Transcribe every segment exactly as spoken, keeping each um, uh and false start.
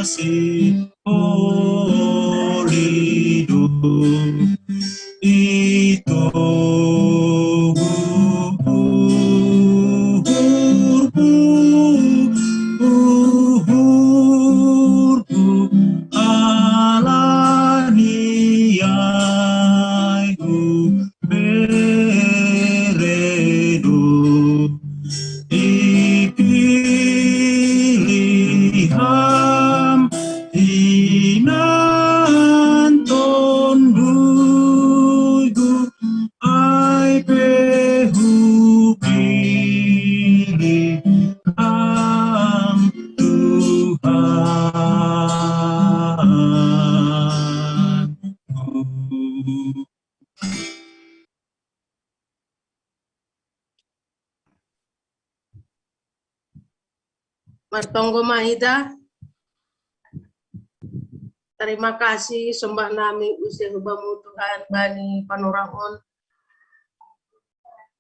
Kasih olido itu uhurku, uhurku alani aiku beredo. Ipiliham inan tonduiku ai pehupiliham Tuhan. Martonggo ma hita. Tarima kasih sombah nami use hubamu Tuhan bani panorang on.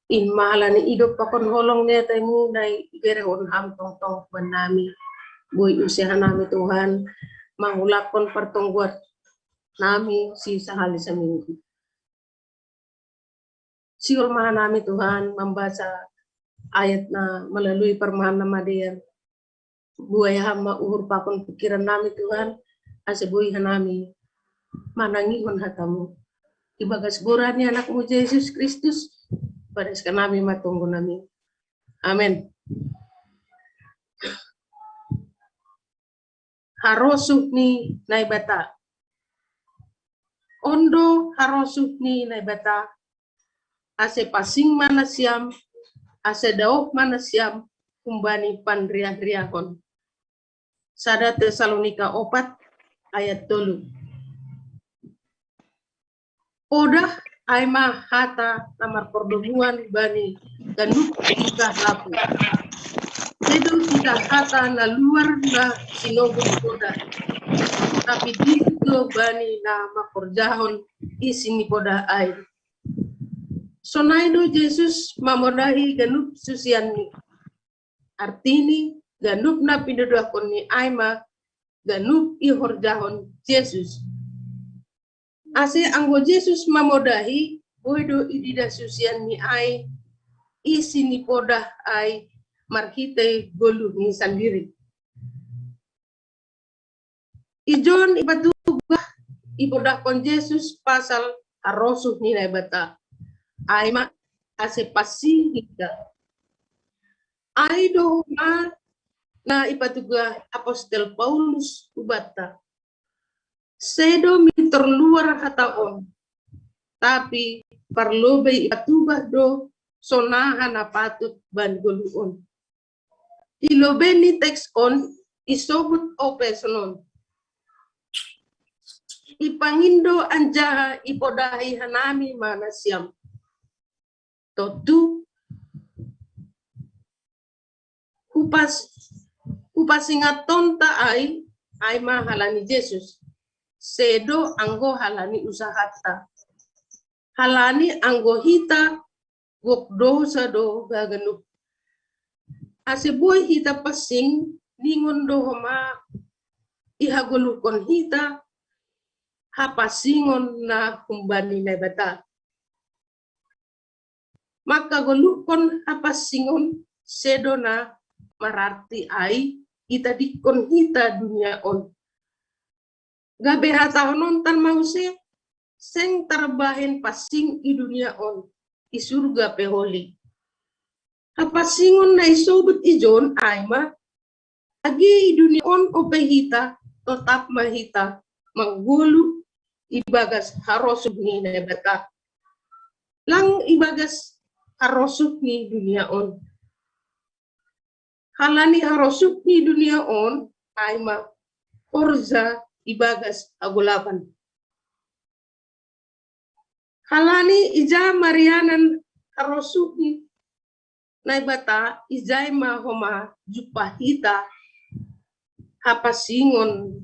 In mahala ni idop pakon holong ni ataimu nai iberehon ham tongtong ban nami. Boi use hanami Tuhan mangulakon partongguan nami si sahali saminggu. Sihol ma hanami Tuhan mambaca ayat na malalui parmahan na madear. Buai ham ma uhur pakon pikiran nami Tuhan, ase boi hanami manangihon hatamu. Ibagas goran ni anakmu Jesus Kristus, padaskan nami ma tonggo nami. Amen. Harosuh ni Naibata. Ondo harosuh ni Naibata, ase pasing ma nasiam, ase daoh ma nasiam humbani panriah-riahon. Sada Tesalonika opat ayat tolu. Podah ai ma hata na marpordomuan bani ganup tingkah laku. Sedo tingkah hata na luar na sinogot podah, tapi dihut do bani na mangkorjahon isi ni podah ai. Sonai do Jesus mamodahi ganup susianni. Artini ganup na pinodahkonni ai ma ganup ihorjahon Jesus. Ase anggo Jesus mamodahi, boi do ididah susianni ai isi ni podah ai marhitei goluhni sandiri. Ijon ipatugah ipodahkon Jesus pasal harosuh ni Naibata. Ai ma ase pasing hita. Ai do ma na ipatugah apostel Paulus hubanta. Sedo mintor luar hata on, tapi parlobei ipatugah do sonaha na patut ban goluh on. Di lobei ni teks on isobut ope sonon. Ipangindo anjaha ipodahi hanami ma nasiam. Tontu hupas hupasingatonta ai, ai ma halani Jesus. Sedo anggo halani usahata. Halani anggo hita gok dousa do haganup. Ase boi hita pasing ningon do homa ihagoluhkon hita hapasingon na humbani Naibata. Mangkagoluhkon hapasingon sedo na mararti ai itadingkon hita dunia on. Gabe hatahononta ma muse, seng tarbahen pasing i dunia on, i surga pe holi. Hapasingon na isobut ijon ai ma, age i dunia on ope hita, totap ma hita manggoluh ibagas harosuh ni Naibata. Lang ibagas harosuh ni dunia on. Halani harosuh ni dunia on ai ma horja ibagas hagolapan. Halani ija marianan harosuh ni Naibata, ijai ma homa jumpah hita hapasingon,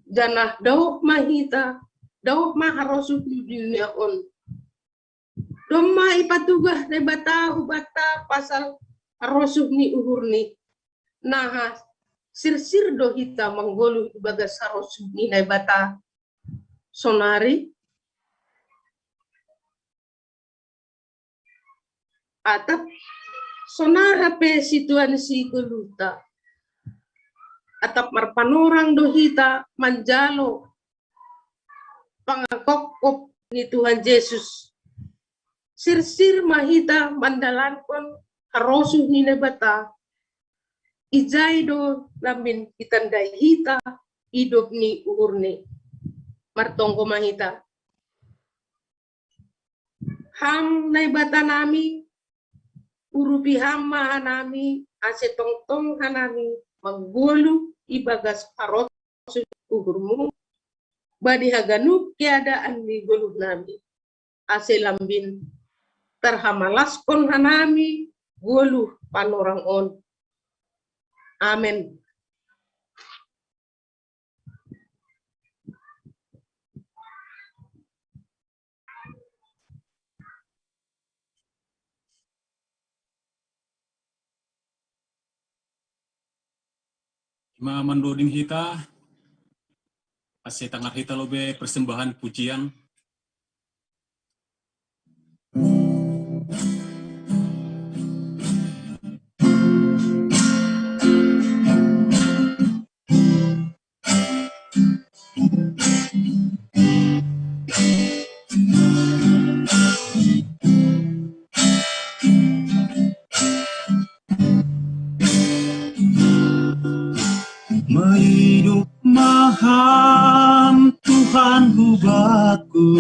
janah daoh ma hita, daoh ma harosuh ni dunia on. Domma ipatugah Naibata hubanta pasal harosuh ni uhurni, naha Sirsir do hita manggoluh ibagas harosuh ni Naibata sonari? Atap sonara pe situan si goluhta, atap marpanorang do hita manjalo pangakopkop ni Tuhan Jesus. Sirsir ma hita mandalankon harosuh ni Naibata, ijai do lambin pitandai hita idop ni uhurni. Martonggo ma hita. Ham Naibata nami, urupi Ham ma hanami, ase tongtong hanami manggoluh ibagas harosuh uhurmu, bani haganup keadaan ni goluh nami, ase lambin tarhamalaskon hanami goluh panorang on. Amen. Ima mandoding hita, ase tangar hita lobei persembahan pujian. Maidup ma Ham Tuhan hubaku,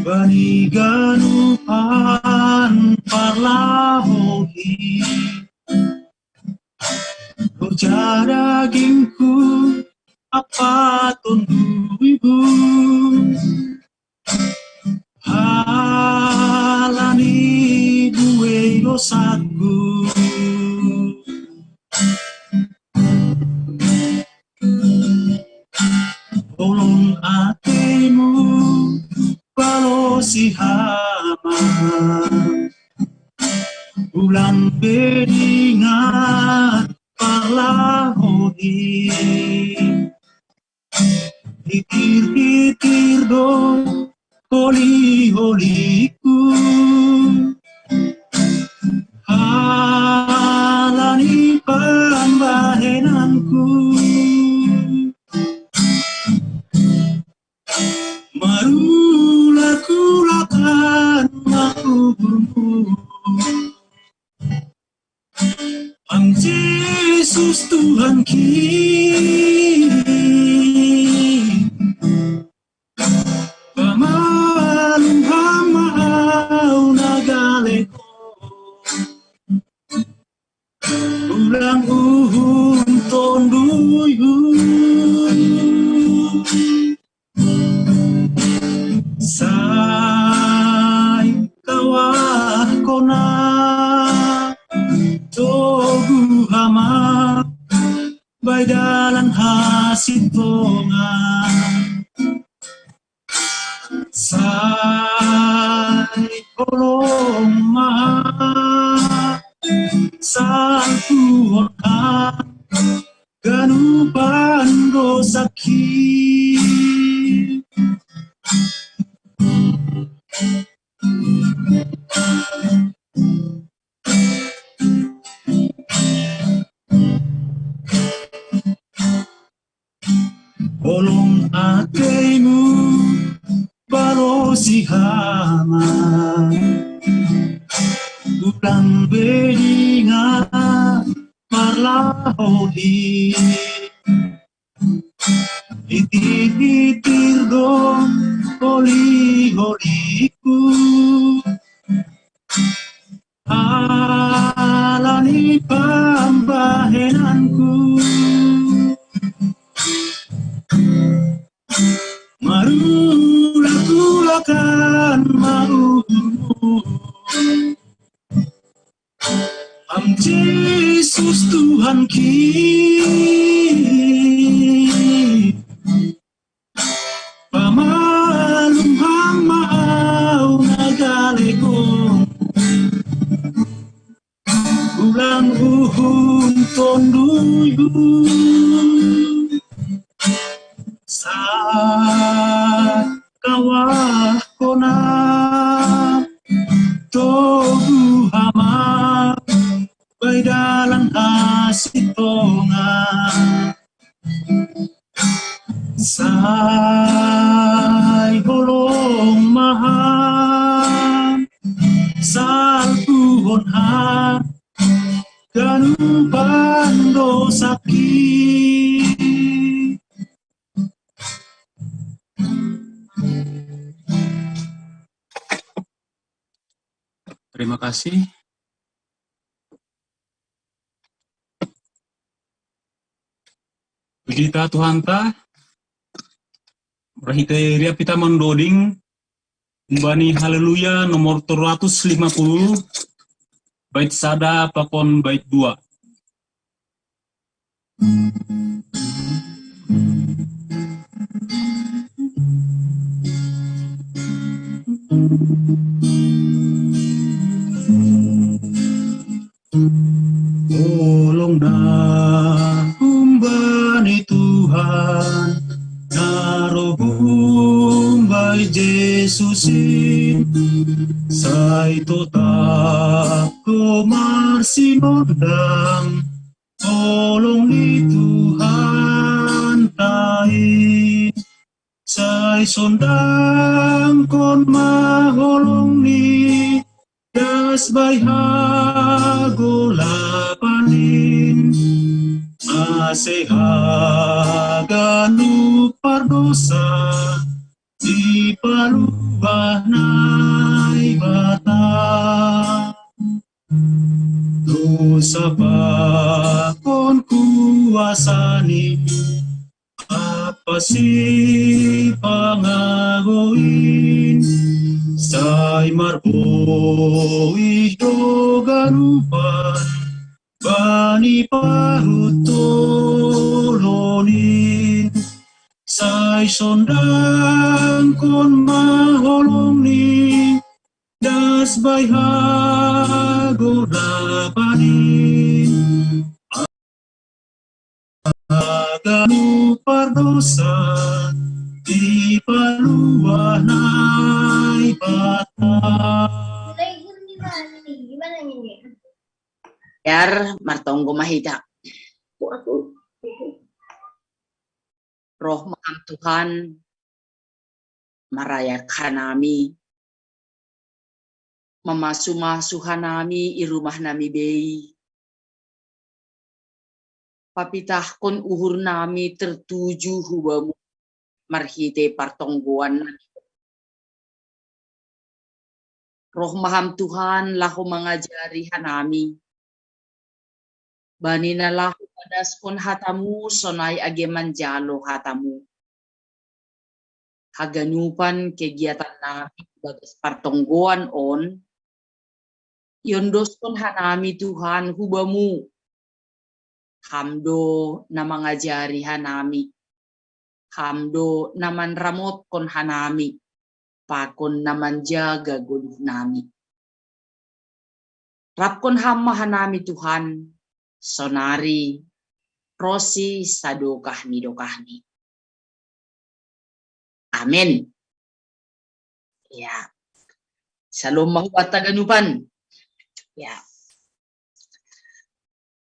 bani ganupan parlahouhi. Loja dagingku ampa tonduihu, halani buei dosaku. Holong ateimu balosi Ham ma, ulang be dingat parlahouhi. Hitir-hitir do holi-holiku, halani pambahenanku. Marulak-ulakan ma uhurmu, Ham Jesus Tuhanki. Pamalum Ham ma au na galek on, ulang uhum tonduihu. Sai kawah kona togu Ham ma bahen dalan hasintongan. Sai holong ma Ham, salpuhon Ham ganupan dosaki. Holong ateimu balosi Ham ma, ulang be dingat parlahouhi. Hitir-hitir do holi-holiku, halani pambahenanku. Marulak-ulakan ma uhurmu, Ham Jesus Tuhanki. Pamalum Ham ma au na galek on, ulang uhum Tonduyhu, sai kawahkon togu hama bai dalan hasitongan. Sai holong ma ham, salpuhon ham ganupan dosaki. Terima kasih. Puji ta Tuhanta, marhite riap hita mandoding, humbani Haleluya nomor tolu ratus lima puluh, bait sada pakon bait dua. Holong na humbani Tuhan, na ro humbani Jesus in, sai totap ho marsinondang holong ni Tuhanta in. Sai sondangkon ma holong ni das bai hagolapan in, ase haganup pardosa dipaluah Naibata. Dosa pakon kuasa ni apa si pangago in, sai marboih do ganupan bani parutolon in. Sai sondangkon ma holong ni das bai hagolapan in, haganup pardosa dipaluah Naibata. Biar martonggo ma hita. Roh ma ham Tuhan, marayak hanami, mamasu-masu hanami i rumah nami bei. Papitahkon uhur nami tertuju hu Bamu marhite partonggoan nami. Roh ma ham Tuhan laho mangajari hanami. Bani na laho padaskon hatamu sonai age manjalo hatamu. Haganupan kegiatan nami bagas partonggoan on, iondoskon hanami Tuhan hu Bamu. Ham do na mangajari hanami. Ham do na manramotkon hanami, pakon na manjaga goluh nami. Rapkon Ham ma hanami Tuhan, sonari ronsi sadokah ni dokahni. Amen. Ya. Syalom ma hubanta ganupan. Ya.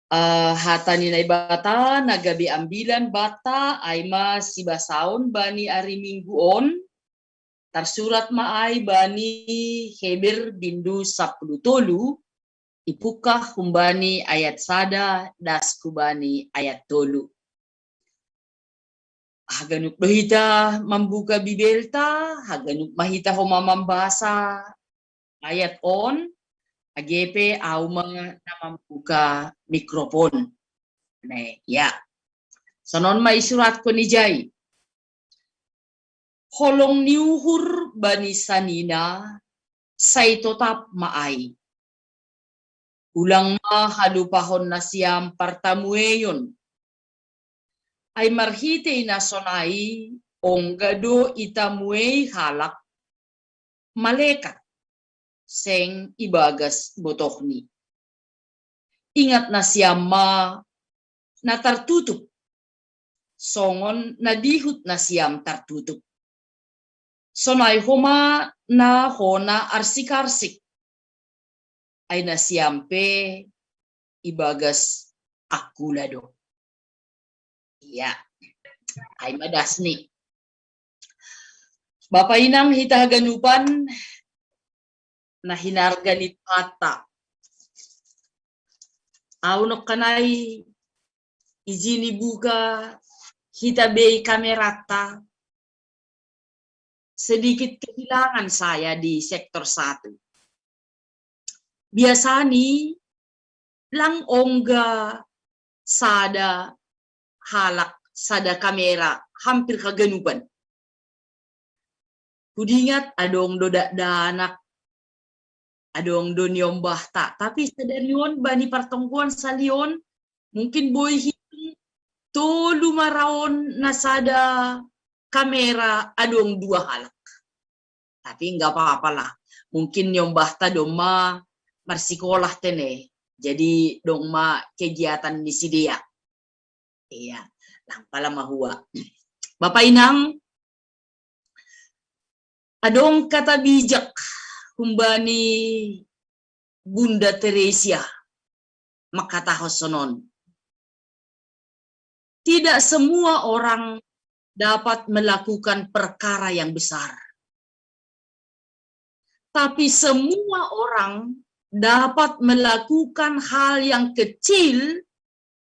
Eh, hata ni Naibata na gabe ambilan banta ai ma sibasaon bani ari Minggu on, tarsurat ma ai bani Heber bindu sampulu tolu, ipungkah humbani ayat sada das hubani ayat tolu. Haganup do hita mambuka Bibelta, haganup ma hita homa mambasa ayat on, age pe ahu ma na mambuka mikrofon. Ne, ya. Sonon ma isuratkon ijai. Holong ni uhur bani sanina, sai totap ma ai. Ulang ma halupahon nasiam partamueion. Ai marhitei na sonai, ongga do itamuei halak malekat, seng ibagas botohni. Ingat nasiam ma na tartutup, songon na dihut nasiam tartutup. Sonai homa na hona arsik-arsik, ai nasiam pe ibagas angkula do. Ia, ai ma dasni. Bapa inang hita haganupan na hinarga ni Tuhanta. Au nongkanai ijin ibuka hita bei kamerata, sedikit kehilangan saya di sektor satu. Biasani lang ongga sada halak, sada kamera, hampir haganupan. Hudingat adong do dakdanak, adong do niombahta. Tapi sadari on bani partonggoan sahali on, mungkin boi hitung tolu ma ra on na sada kamera adong dua halak. Tapi nggak apa-apa lah. Mungkin niombahta domma marsikolah tene. Jadi domma kegiatan ni sidea. Ia, lang pala mahua. Bapa inang, adong kata bijak humbani Bunda Teresia mangkatahon sonon. Tidak semua orang dapat melakukan perkara yang besar. Tapi semua orang dapat melakukan hal yang kecil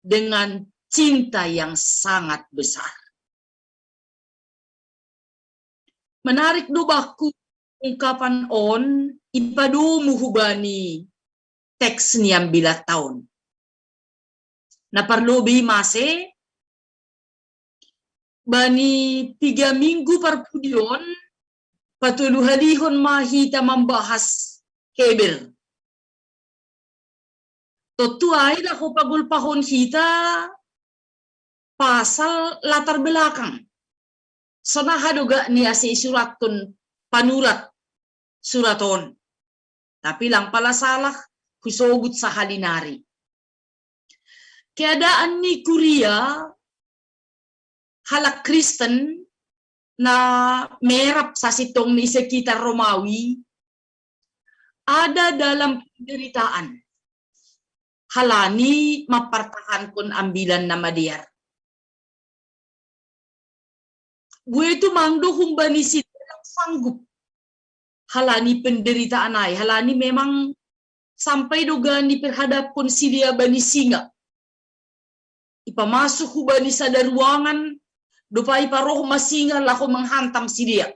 dengan cinta yang sangat besar. Menarik do bakku ungkapan on ipadomu hubani teks ni ambilatta on. Na parlobei mase, bani piga minggu parpudi on, patoluhalihon ma hita mambahas Heber. Tontu ai laho pagolpahon hita pasal latar belakang. Sonaha do gakni ase isuratkon panurat surat on. Tapi lang pala salah, husogot sahali nari. Keadaan ni kuria halak Kristen na merap sasintongni sekitar Romawi ada dalam penderitaan halani mampartahankon ambilan na madear. Bue tumang do humbani sidea lang sanggup halani penderitaan ai, halani memang sampai do gani perhadapkon sidea bani singa. Ipamasuk hubani sada ruangan, dope iparoh ma singa laho manghantam sidea.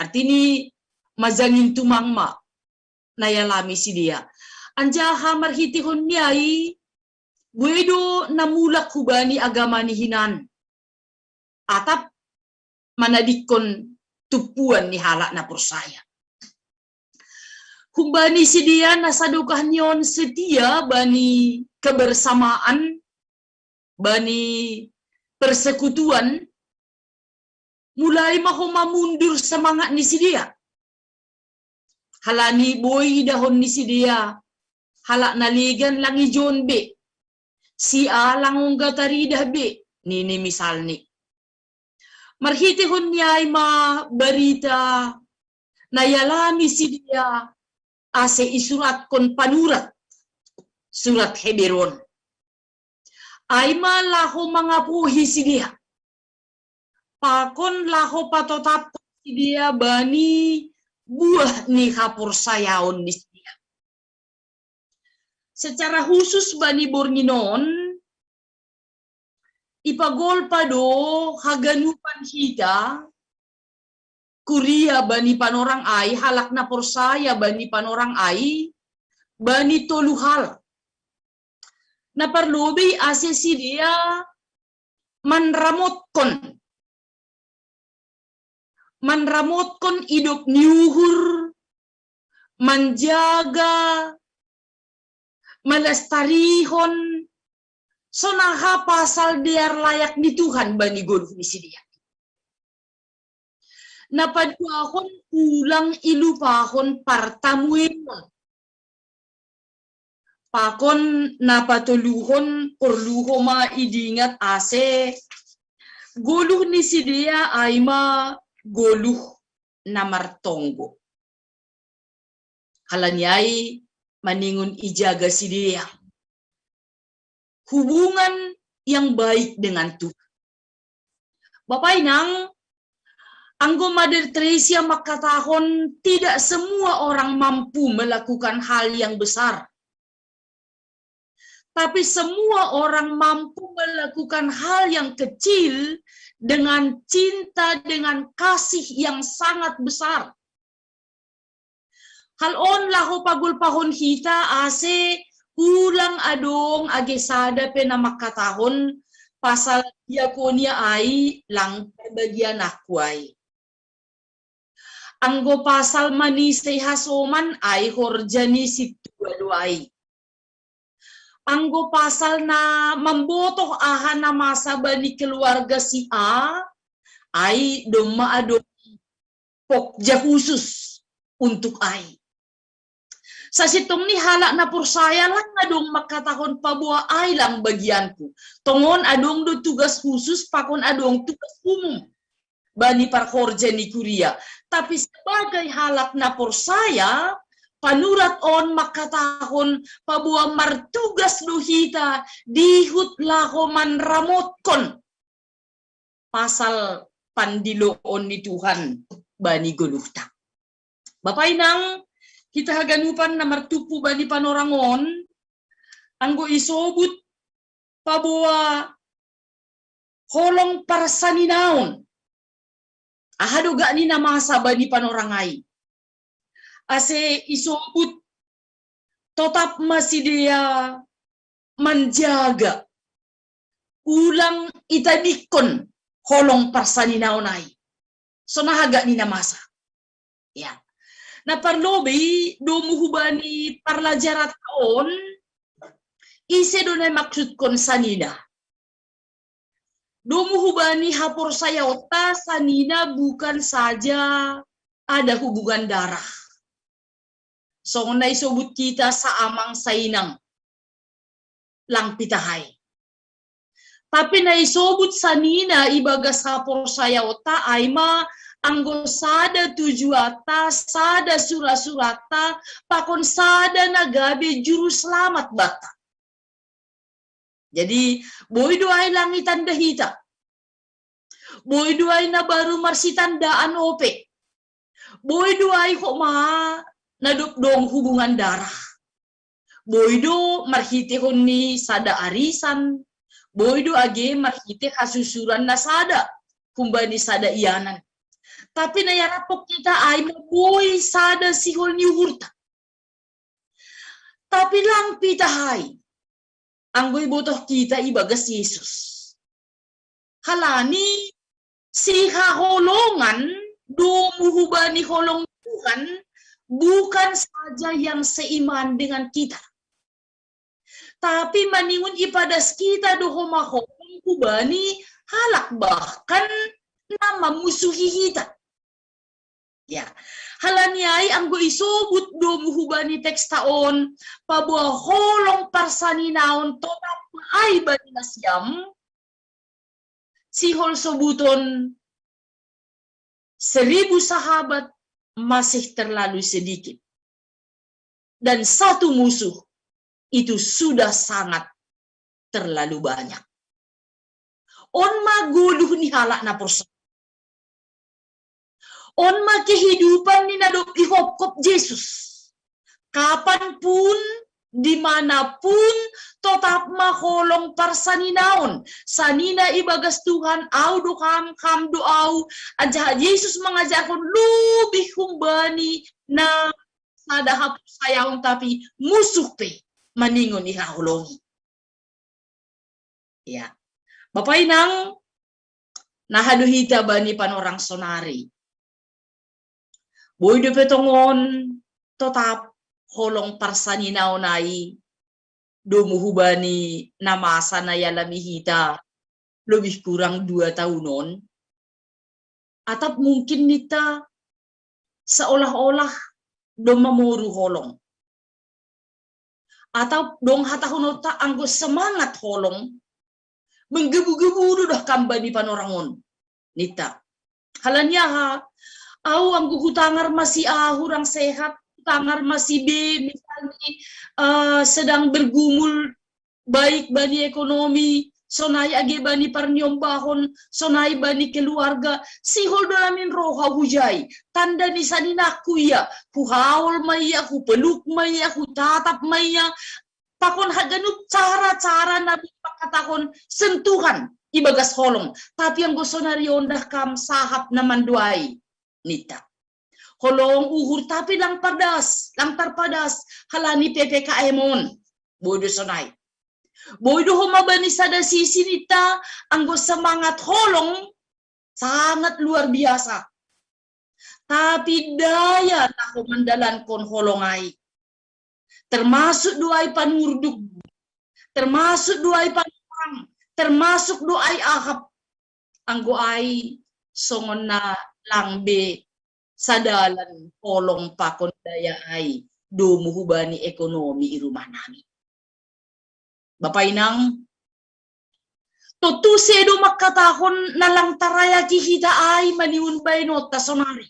Artini majangin tumang ma na ialami sidea. Anjaha marhitehon ni ai, bue do na mulak hubani agama ni hinan. Atap manadingkon tumpuan ni halak na porsaya. Humbani sidea na sadokah ni on setia bani kebersamaan, bani persekutuan, mulai ma homa mundur semangat ni sidea. Halani boi idahon ni sidea halak na legan lang ijon be, si A lang ongga taridah be, nini misalni. Marhitehon ni ai ma barita na ialami sidea ase isuratkon panurat surat Heber on. Ai ma laho mangapohi sidea pakon laho patotaphon sidea bani buah ni haporsayaon ni sidea. Secara khusus bani borngin on, ipagolpa do haganupan hita kuria bani panorang ai, halak na porsaya bani panorang ai, bani tolu hal. Na parlobei ase sidea manramotkon, manramotkon idop ni uhur, manjaga, malestarihon sonaha pasal dear layak ni Tuhan bani goluh ni sidea. Na paduahon, ulang ilupahon partamueon. Pakon na patoluhon, porlu homa idingat ase goluh ni sidea ai ma goluh na martonggo. Halani ai maningon ijaga sidea hubungan yang baik dengan Tuhan. Bapa Inang, anggo Mother Teresa mangkatahon, tidak semua orang mampu melakukan hal yang besar. Tapi semua orang mampu melakukan hal yang kecil dengan cinta, dengan kasih yang sangat besar. Hal on laho pagolpahon hita ase ulang adong age sada pe na mangkatahon pasal diakonia ai lang parbagianku ai. Anggo pasal manise hasoman ai horja ni sintua do ai. Anggo pasal na mambotoh aha na masa bani keluarga si A, ai domma adong pokja khusus untuk ai. Sasintongni halak na porsaya lang adong mangkatahon paboa ai lang bagianku. Tongon adong do tugas khusus pakon adong tugas umum bani parhorja ni kuria. Tapi sebagai halak na porsaya, panurat on mangkatahon paboa martugas do hita dihut laho manramotkon pasal pandiloon ni Tuhan bani goluhta. Bapa Inang, hita haganupan na martumpu bani panorang on, anggo isobut paboa holong parsaninaon, aha do gakni na masa bani panorang ai? Ase isobut totap ma sidea manjaga, ulang itadingkon holong parsaninaon ai. Songon aha gakni na masa? Ya. Na parlobei domu hubani parlajaranta on, ise do na maksudkon sanina? Domu hubani haporsayaonta, sanina bukan saja ada hubungan darah. Songon na isobut hita saamang sainang, lang pitahai. Tapi na isobut sanina ibagas haporsayaonta ai ma anggo sada tujuanta, sada sura-suranta, pakon sada na gabe juru selamat banta. Jadi, boi do ai lang itanda hita. Boi do ai na baru marsitandaan ope. Boi do ai homa na dob dong hubungan darah. Boi do marhitehon ni sada arisan. Boi do age marhite hasusuran na sada humbani sada ianan. Tapi na iaraphon hita ai ma boi sada sihol ni uhurta. Tapi lang pitahai, anggo ibotoh hita ibagas Jesus. Halani sihaholongan domu hubani holong Tuhan bukan saja yang seiman dengan kita. Tapi maningon ipadas hita do homa holong hubani halak bahkan na mamusuhi hita. Ya. Halani ai anggo isobut domu hubani teksta on, paboa holong parsaninaon totap ma ai bani nasiam, sihol sobuton seribu sahabat masih terlalu sedikit. Dan satu musuh itu sudah sangat terlalu banyak. On ma goluh ni halak na porsaya. On ma kehidupan ni na dob ihopkop Jesus. Kapan pun, di mana pun, totap ma holong parsaninaon. Sanina ibagas Tuhan, au do ham, ham do au. Anjaha Jesus mangajarhon lebih humbani na sada haporsayaon tapi musuh pe maningon ihaholongi. Ya. Bapa Inang, na aha do hita bani panorang sonari? Boi dope tongon totap holong parsaninaon ai domu hubani na masa na ialami hita lebih kurang dua tahun on? Atap mungkin ninta seolah-olah domma moru holong. Atau dong hatahononta anggo semangat holong, menggebu-gebu do dah kam bani panorangon ninta. Halani aha? Au anggo hutangar ma si A hurang sehat, hutangar ma si B misalnya, eh, sedang bergumul baik bani ekonomi, sonai age bani parniombahon, sonai bani keluarga, sihol do namin roha hujai. Tanda ni saninangku ia, huhaol ma ia, hupeluk ma ia, hutatap ma ia, pakon haganup cara-cara na boi mangkatahon sentuhan ibagas holong. Tapi anggo sonari on dah kam sahap na manduai ninta. Holong uhur tapi lang pardas, lang tarpadas, halani P P K M on. Boi do sonai. Boi do homa bani sada sisi ninta, anggo semangat holong sangat luar biasa. Tapi daya laho mandalankon holong ai. Termasuk do ai panurduk, termasuk do ai panurang, termasuk do ai ahap. Anggo ai songon na lang be sadalan holong pakon daya ai domu hubani ekonomi i rumah nami. Bapa inang, tontu sedo mangkatahon na lang tarayaki hita ai maniun baenonta sonari.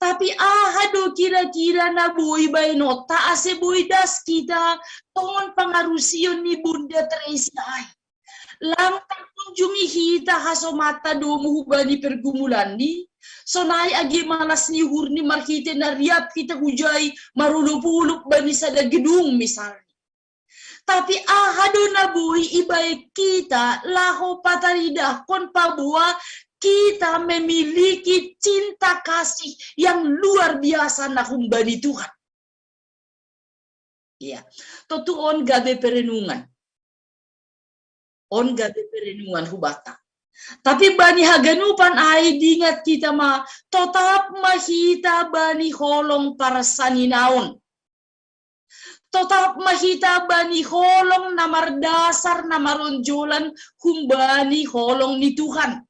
Tapi aha do kira-kira na boi baenonta ase boi das hita tongon pangarusion ni Bunda Teresia ai? Lang tarkunjungi hita hasomanta domu hubani pergumulanni, sonai age malas ni uhurni marhite na riap hita hujai marolop-olop bani sada gedung misalnya. Tapi aha do na boi ibaen hita laho pataridahkon paboa kita memiliki cinta kasih yang luar biasa na humbani Tuhan. Iya, tontu on gabe perenungan. On gabe perenungan hubata. Tapi bani haganupan ai dingat hita ma, totap ma hita bani holong parsaninaon. Totap ma hita bani holong na mardasar na maronjolan humbani holong ni Tuhan.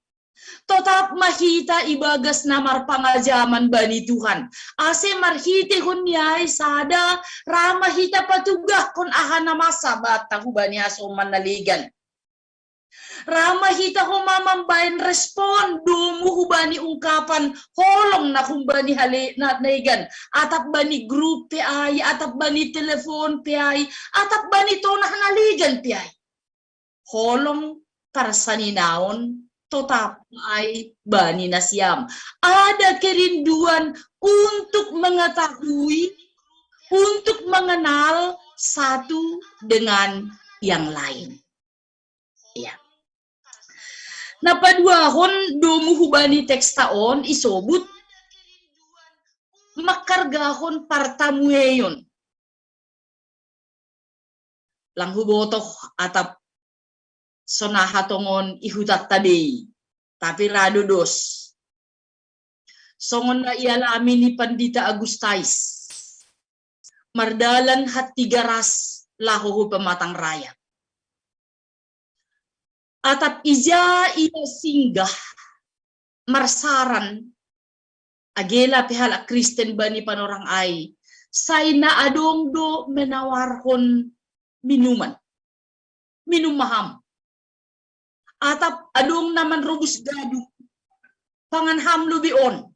Totap ma hita ibagas na marpangajaman bani Tuhan. Ase marhitehon ni ai sada ra ma hita patugahkon aha na masa banta hubani hasoman na legan. Ra ma hita homa mambaen respon domu hubani ungkapan holong na humbani hale na legan, atap bani grup pe ai, atap bani telepon pe ai, atap bani tonah na legan pe ai. Holong parsaninaon totap ai bani nasiam. Ada kerinduan untuk mengetahui, untuk mengenal satu dengan yang lain. Ya. Na paduahon domu hubani teksta on isobut mangkargahon partamueion. Lang hubotoh atap sonaha tongon i hutanta bei, tapi ra do dos. Songon na ialami ni Pandita Agustais, mardalan hatigaras laho hu Pematang Raya. Atap ija ia singgah marsaran, agela pe halak Kristen bani panorang ai, sai na adong do menawarhon minuman. Minum ma ham. Atap adong na manrobus gadung. Pangan ham lobi on.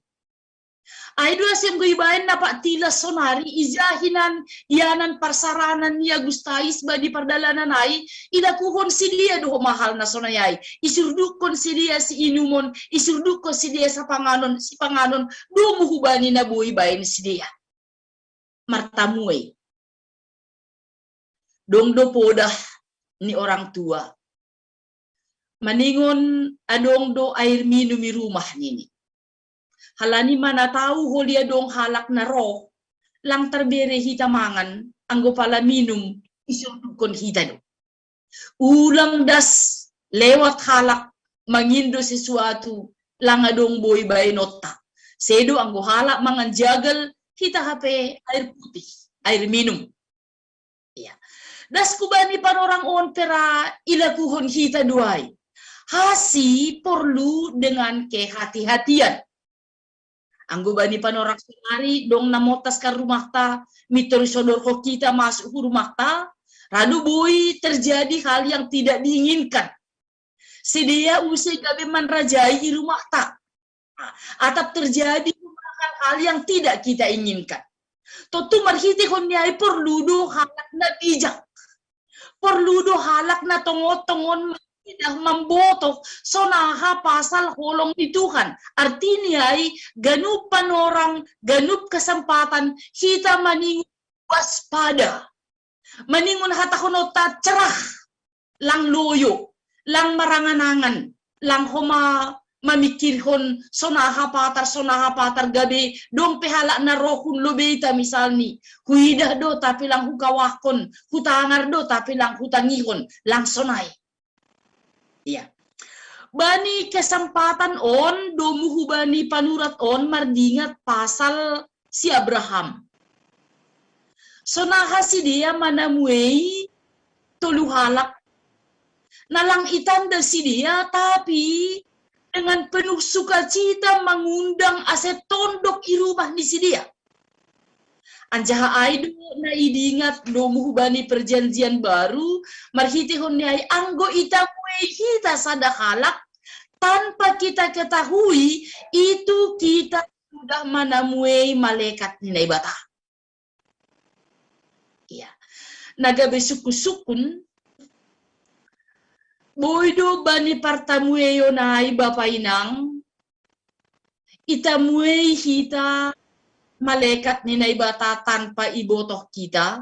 Ai do ase anggo ibaen na pak tilas sonari ija hinan ianan parsaranan ni Agustais bani pardalanan ai, ilakuhon sidea do homa hal na sonai ai. Isurdukkon sidea siinumon, isurdukkon sidea sapanganon, sipanganon, domu hubani na boi baen sidea. Martamuei. Dong do podah ni orang tua. Maningon adong do air minum i rumah nini. Halani mana tau holi adong halak na ro, lang tarbere hita mangan, anggo pala minum, isurdukkon hita do. Ulang das lewat halak mangindo sesuatu lang adong boi baenonta. Sedo anggo halak mangan jagal, hita hape air putih, air minum. Iya. Das kubani panorang on pe ra ilakuhon hita do ai. Hasi perlu dengan kehati-hatian. Anggo bani panorang sonari dong na motas kan rumahta, mintor isodorhon hita masuk hu rumahta, lalu boi terjadi hal yang tidak diinginkan. Sidea use gabe manrajai i rumahta. Atap terjadi hal-hal yang tidak kita inginkan. Tontu marhitehon ni ai porlu do halak na bijak. Porlu do halak na tongon-tongon mangidah, mambotoh sonaha pasal holong ni Tuhan. Artini ai ganup panorang, ganup kesempatan hita maningon waspada. Maningon hatahononta cerah, lang loyo, lang marangan-angan, lang homa mamikirhon sonaha patar, sonaha patar gabe dong pe halak na rohun lobeita misalni. Huidah do tapi lang hukawahkon, hutangar do tapi lang hutangihon, lang sonai. Iya. Bani kesempatan on, domu hubani panurat on mardingat pasal si Abraham. Sonaha sidea manamuei tolu halak. Na lang itanda sidea, tapi dengan penuh sukacita mangundang ase tondok i rumah ni sidea. Anjaha ai do na idingat domu hubani perjanjian baru, marhitehon ni ai anggo itamuei hita sada halak, tanpa kita ketahui, itu kita sudah manamuei malekat ni Naibata. Iya. Na gabe sukun-sukun, boi do bani partamueion ai bapa inang, itamuei hita malekat ni Naibata tanpa ibotoh kita,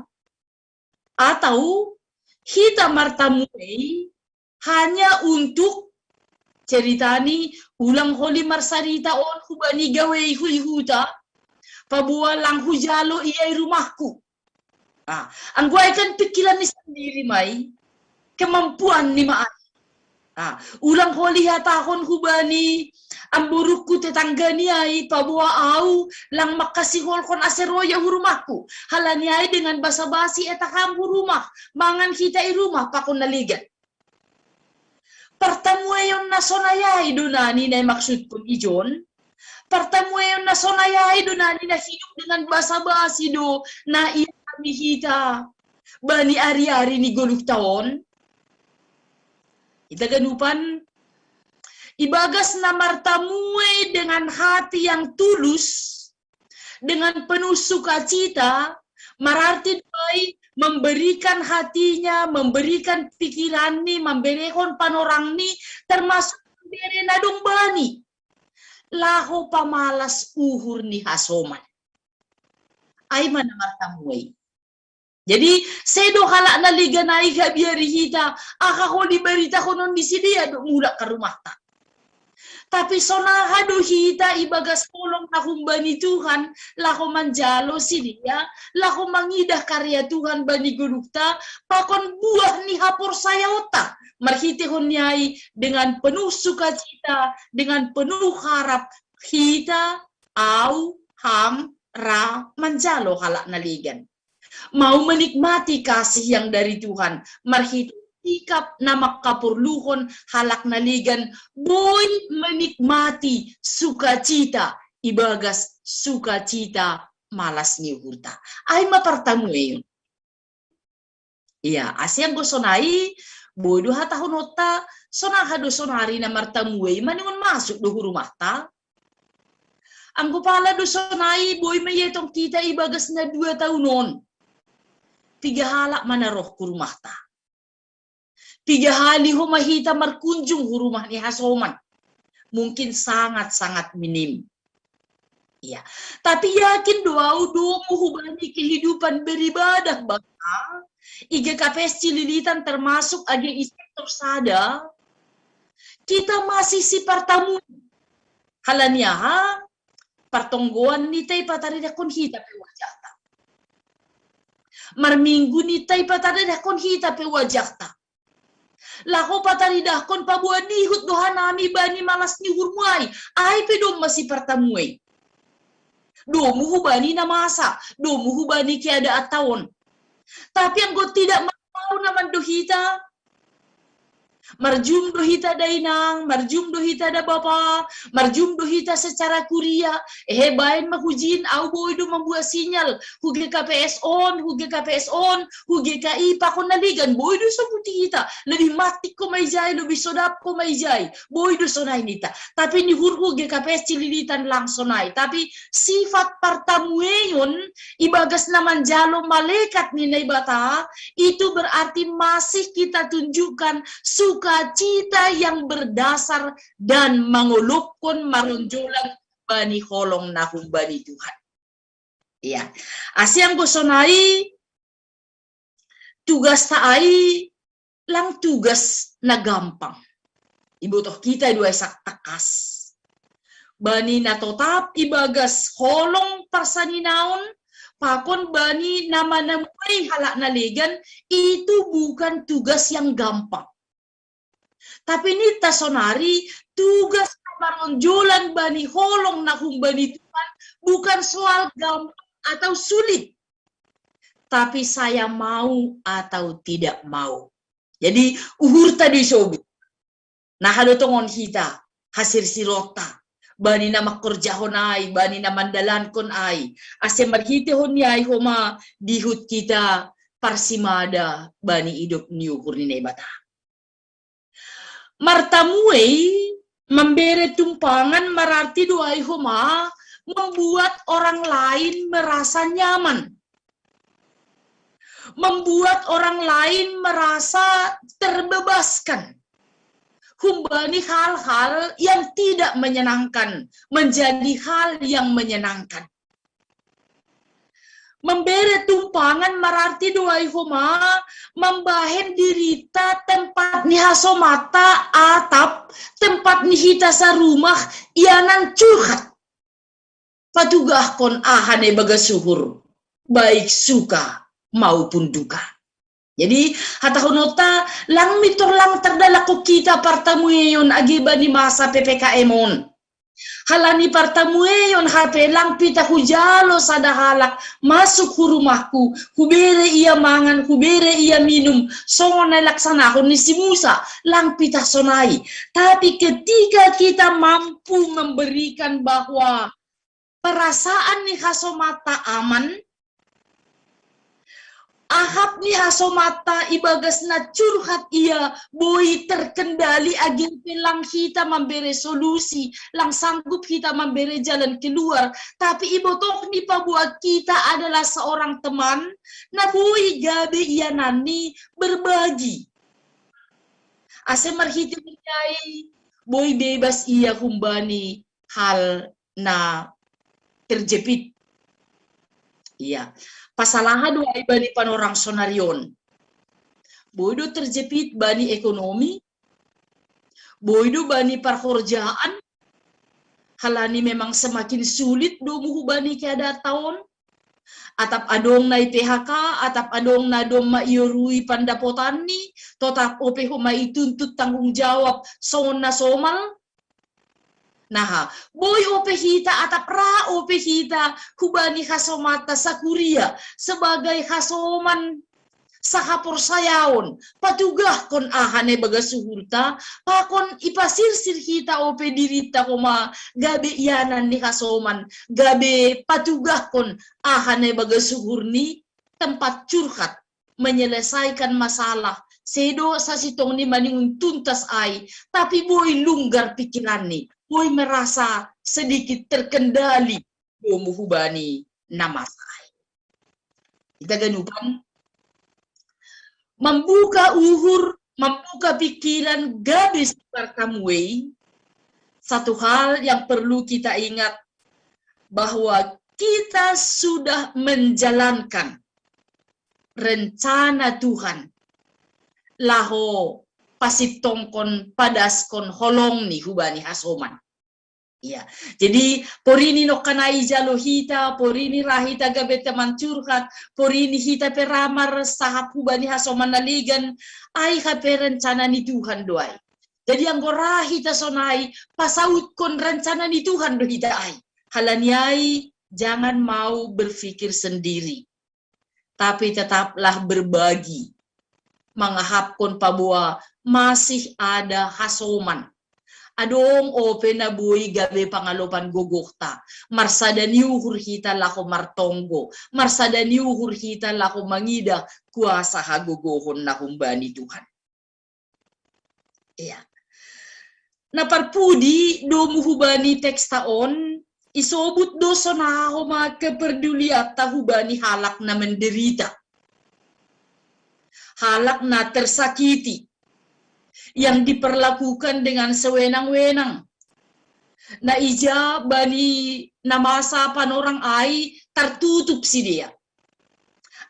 atau hita martamuei hanya untuk ceritani ulang holi marsarita on hubani gaweihu i huta, paboa lang hujalo ia i rumahku. Ah, anggo ai kan pikiran ni sandiri ma i, kemampuan ni ma ai. Ah, ulang holi hatahon hubani amborungku tetangga ni ai, paboa au lang mangkasiholhon ase ro ia hu rumahku. Halani ai dengan basa-basi etaham hu rumah, mangan hita i rumah pakon na legan. Partamueion na sonai ai do na ninna i maksudkon ijon. Partamueion na sonai ai do na ninna hidup dengan basa-basi do na ialami hita bani ari-ari ni goluhta on. Ita ganupan, ibagas na martamuei dengan hati yang tulus, dengan penuh sukacita, mararti do ai memberikan hatinya, memberikan pikiranni, mamberehon panorangni, termasuk mambere na dong bani. Laho pamalas uhur ni hasoman. Ai ma na martamuei. Jadi, sedo halak na legan ai habiari hita, aha holi baritahonon ni sidea do mulak ka rumahta. Tapi sonaha do hita ibagas holong na humbani Tuhan, laho manjalo sidea, laho mangidah karya Tuhan bani goluhta, pakon buah ni haporsayaonta, marhitehon ni ai dengan penuh sukacita, dengan penuh harap, hita, au, ham, ra manjalo halak na legan. Mau menikmati kasih yang dari Tuhan, marhite sikap na mangkaporluhon halak na legan, boi menikmati sukacita ibagas sukacita malas ni uhurta. Ai ma partamueion. Iya, ase anggo sonai, boi do hatahononta, sonaha do sonari na martamuei maningon masuk do hu rumahta. Anggo pala do sonai boi ma ietong hita ibagas na dua taon on. Piga halak ma na roh hu rumahta. Piga hali homa hita markunjung hu rumah ni hasoman. Mungkin sangat-sangat minim. Iya. Tapi yakin do au domu hubani kehidupan beribadah bangsa, i G K P S Cililitan termasuk age i sektor sada, kita masih sipartamuei. Halani aha? Partonggoan nita i pataridahkon hita pe wajahta. Marminggu nita i pataridahkon hita pe wajahta. Laho pataridahkon paboa nihut do hanami bani malas ni uhurmu ai, ai pe domma sipartamuei. Domu hubani na masa, domu hubani keadaan taon. Tapi anggo tidak mau na mandok hita, Marjum do hita da inang, marjum do hita da bapa, marjum do hita secara kuria. Ehe, baen ma hujin, au boi do mambuat sinyal. Hu G K P S on, hu G K P S on, hu G K I pakon na legan, boi do so puti hita. Lebih matik ko maijai, lebih sodap ko maijai. Boi do sonai nita. Tapi ni hur hu G K P S Cililitan lang sonai. Tapi sifat partamueon ibagas na manjalo malekat ni Naibata, itu berarti masih kita tunjukkan sukacita yang berdasar dan mangolopkon maronjolan bani holong na humbani Tuhan. Iya. Ase anggo sonai, tugas ta ai lang tugas na gampang. Ibotoh kita do ai sangtakas. Bani na totap ibagas holong parsaninaon, pakon bani na manamuei halak na legan, itu bukan tugas yang gampang. Tapi nita sonari, tugas na maronjolan bani holong na humbani Tuhan bukan soal gampang atau sulit. Tapi saya mau atau tidak mau. Jadi, uhurta do i sobu. Na hadotongon hita, hasirsironta, bani na mangkorjahon ai, bani na mandalankon ai. Ase marhitehon ni ai homa dihut hita parsimada bani idop ni uhur ni Naibata. Martamuei, mambere tumpangan mararti do ai homa membuat orang lain merasa nyaman. Membuat orang lain merasa terbebaskan. Humbani hal-hal yang tidak menyenangkan menjadi hal yang menyenangkan. Mambere tumpangan mararti do ai homa mambahen dirita tempat ni hasomanta atap tempat ni hita sarumah ianan curhat. Patugahkon aha na ibagas uhur, baik suka maupun duka. Jadi, hatahononta, lang mintor lang tardalakkon hita partamueon age bani masa P P K M on. Halani partamueon hape lang pita hujalo sada halak masuk hu rumahku, hubere ia mangan, hubere ia minum, songon na ilaksanahon ni si Musa, lang pita sonai. Tapi ketika kita mampu memberikan bahwa perasaan ni hasomanta aman, ahap ni hasomanta ibagas na curhat ia boi terkendali age pe lang hita mambere solusi, lang sanggup hita mambere jalan keluar, tapi ibotohni paboa kita adalah seorang teman, na boi gabe iananni berbagi. Ase marhite ni ai, boi bebas ia humbani hal na terjepit. Iya. Pasal aha do ai bani panorang sonari on? Boi do terjepit bani ekonomi, boi do bani parhorjaan, halani memang semakin sulit do muhu bani keadaan on. Atap adong na i P H K, atap adong na domma iorui pandapotanni, totap ope homa ituntut tanggung jawab songon na somal. Naha, boi ope hita atap ra ope hita hubani hasomanta sakuria sebagai hasoman sahaporsayaon, patugahkon aha na ibagas uhurta, pakon ipasirsir hita ope dirinta homa gabe ianan ni hasoman, gabe patugahkon aha na ibagas uhurni tempat curhat, menyelesaikan masalah, sedo sasintongni maningon tuntas ai, tapi boi lunggar pikiranni, boi merasa sedikit terkendali domu hubani na masa ai. Ita ganupan, membuka uhur, membuka pikiran gabe si partamuei, satu hal yang perlu kita ingat, bahwa kita sudah menjalankan rencana Tuhan laho pasintongkon, padaskon holongni hubani hasoman. Iya. Jadi, porini nongkanai jalo hita, porini ra hita gabe teman curhat, porini hita pe ra marsahap hubani hasoman na legan, ai hape rencana ni Tuhan do ai. Jadi, anggo ra hita sonai, pasautkon rencana ni Tuhan do hita ai. Halani ai, jangan mau berpikir sendiri, tapi tetaplah berbagi. mangahapkon paboa masih ada hasoman. Adong ope na boi gabe pangalopan gogohta. Marsada ni uhur hita laho martonggo. Marsada ni uhur hita laho mangidah kuasa hagogohon na humbani Tuhan. Iya. Na parpudi domu hubani teksta on, isobut do sonahoma keperdulianta hubani halak na menderita. Halak na tersakiti, yang diperlakukan dengan sewenang-wenang. Na ija bani na masa panorang ai tertutup sidea.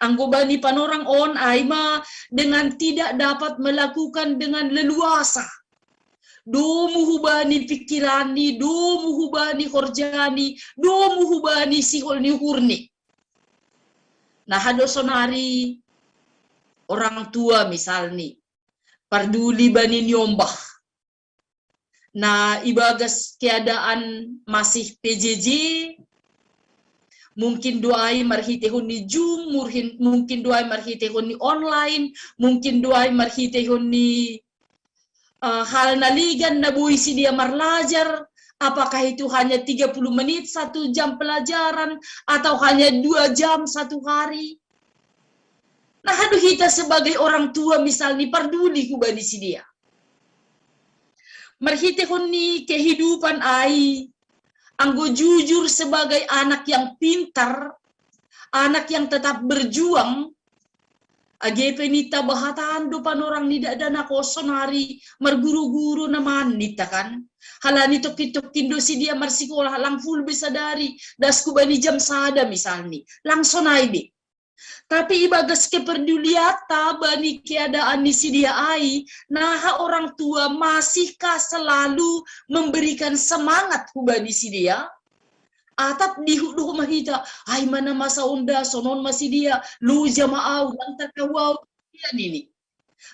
Anggo bani panorang on ai ma dengan tidak dapat melakukan dengan leluasa. Domu hubani pikiranni, domu hubani horjani, domu hubani sihol ni uhurni. Na hado sonari orang tua misalni, parduli bani niombah. Na ibagas keadaan masih P J J, mungkin do ai marhitehon ni Zoom, murhin, mungkin do ai marhitehon ni online, mungkin do ai marhitehon ni uh, hal na ligan na boi sidea marlajar, apakah itu hanya tiga puluh menit satu jam pelajaran atau hanya dua jam satu hari. Nah, aduh, kita sebagai orang tua misalnya parduli hubani sidea. Marhitehon ni kehidupan ai, anggo jujur sebagai anak yang pintar, anak yang tetap berjuang, age pe ninta bahatahon do panorang ni dakdanak on sonari marguru-guru na manita kan. Halani tokkin-tokkin do sidea marsikola lang full be sadari, das hubani jam sada misalni. Lang sonai be. Tapi ibagas keperdulianta bani keadaan ni sidea ai, naha orang tua masihkah selalu memberikan semangat hubani sidea? Atap dihut do homa hita, ai ma na masa on da, sonon ma sidea, loja ma au, lang tarkahua au sidea nini.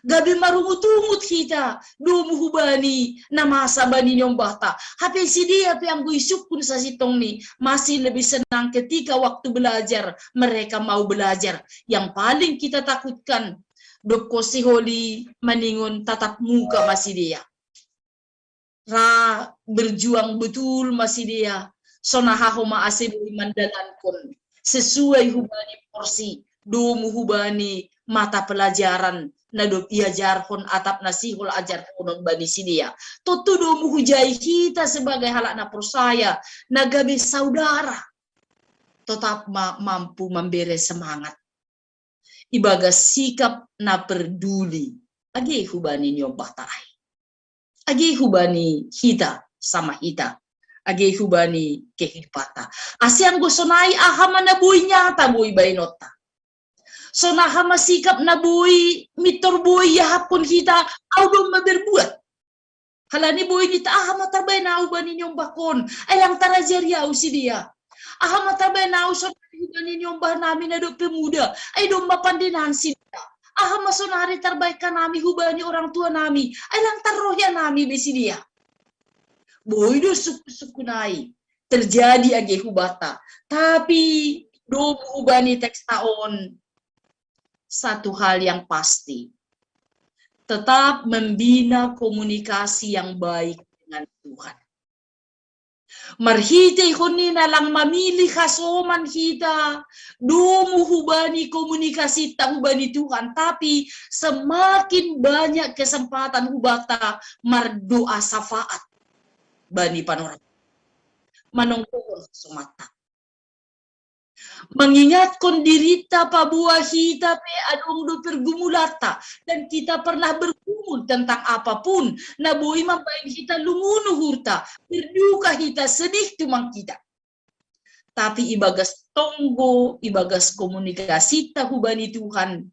Gabe marungut-ungut hita, domu hubani na masa bani niombahta. Hape sidea pe anggo isungkun sasintongni, masih lebih senang ketika waktu belajar, mereka mau belajar. Yang paling kita takutkan, dob ho siholi maningon tatap muka ma sidea. Ra berjuang betul ma sidea, sonaha homa ase boi mandalankon sesuai hubani porsi, domu hubani mata pelajaran na dob iajarhon atap na sihol ajarhonon bani sidea. Tontu domu hujai hita sebagai halak na porsaya, na gabe saudara, tetap ma mampu memberi semangat ibagas sikap na perduli age hubani niombahta ai. Age hubani hita sama hita. Age hubani kehidupanta. Ase anggo sonai aha ma na boi nyata boi baenonta? Sonaha ma sikap na boi mintor boi iahapkon hita, au domma berbuat? Halani boi ninta, aha ma tarbaen au bani niombahkon, ai lang tarajari au sidea. Aha ma tarbaen au sonari hubani niombah nami na dob pemuda, ai domma pandenan sidea. Aha ma sonari tarbaen hanami hubani orang tua nami, ai lang tarroh hanami be sidea. Boi do sungkun-sungkun ai terjadi age hubanta. Tapi domu hubani teksta on, satu hal yang pasti, tetap membina komunikasi yang baik dengan Tuhan. Marhitehon ni na lang mamilih hasoman hita, domu hubani komunikasinta hubani Tuhan, tapi semakin banyak kesempatan hubanta mardoa syafaat bani panorang, manongkohon hasomanta. Mengingatkan dirinta paboa hita pe adong do pergumulanta, dan kita pernah bergumul tentang apapun na boi mambaen hita lungun uhurta, berduka hita, sedih tumang hita. Tapi ibagas tonggo, ibagas komunikasinta hubani Tuhan,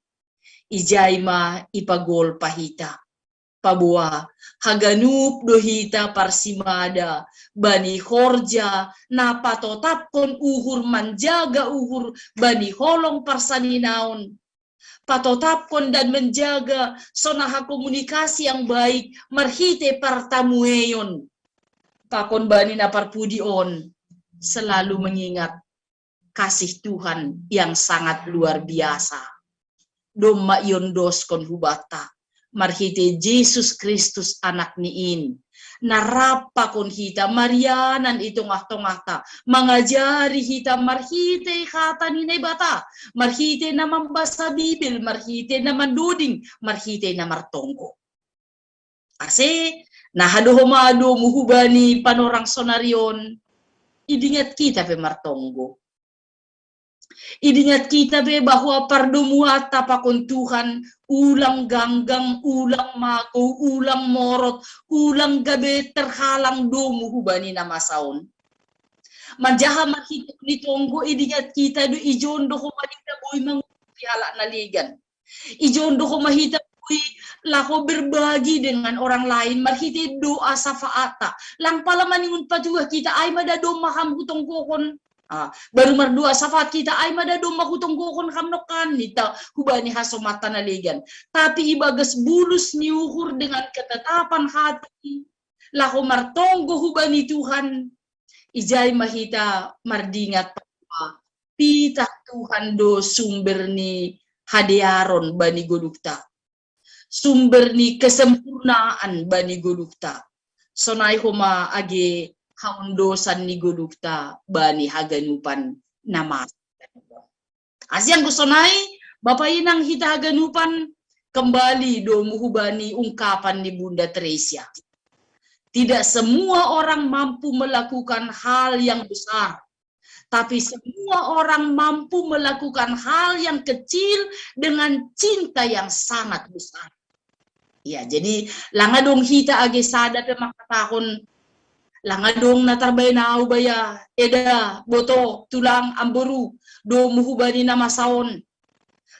ijai ma ipagolpa hita. Paboa haganup do hita parsimada bani horja na patotapkon uhur, manjaga uhur bani holong parsaninaon, patotapkon dan menjaga sonaha komunikasi yang baik marhite partamueon. Pakon bani na parpudi on, selalu mengingat kasih Tuhan yang sangat luar biasa. domma iondoskon hubata marhite Jesus Kristus, Anakni in. Na rap pakon hita, marianan i tongah-tongahta, mangajari hita marhite hata ni Naibata, marhite na mambasa Bibil, marhite na mandoding, marhite na martonggo. Ase, na hadohoma domu hubani panorang sonarion, idingat kita pe martonggo. Idingat kita pe bahwa pardomuanta pakon Tuhan, ulang ganggang, ulang magou, ulang morot, ulang gabe terhalang domu hubani na masa on. Manjaha marhite ni tonggo, idingat kita do ijon do homa hita boi mangurupi halak na legan. Ijon do homa hita boi laho berbagi dengan orang lain marhite doa syafaata. Lang pala maningon patuha kita, ai ma da domma ham hutonggohon. Ah, baru mardoa syafaat kita, ai ma da domma hutonggohon ham nongkan, ninta hubani hasomanta na legan. Tapi ibagas bulus ni uhur dengan ketetapan hati, laho martonggo hubani Tuhan, ijai ma hita mardingat pakon, pitah Tuhan do sumber ni hadearon bani godukta, sumber ni kesempurnaan bani godukta. Sonai homa age haondosan ni godukta bani haganupan na masa. Ase anggo sonai, Bapa Inang hita haganupan, kembali domu hubani ungkapan ni Bunda Teresia. Tidak semua orang mampu melakukan hal yang besar, tapi semua orang mampu melakukan hal yang kecil dengan cinta yang sangat besar. Ya, jadi lang adong hita age sada pe mangkatahon, lang adong na tarbaen ahu baya, eda, boto, tulang, amboru, domu hubani na masa on.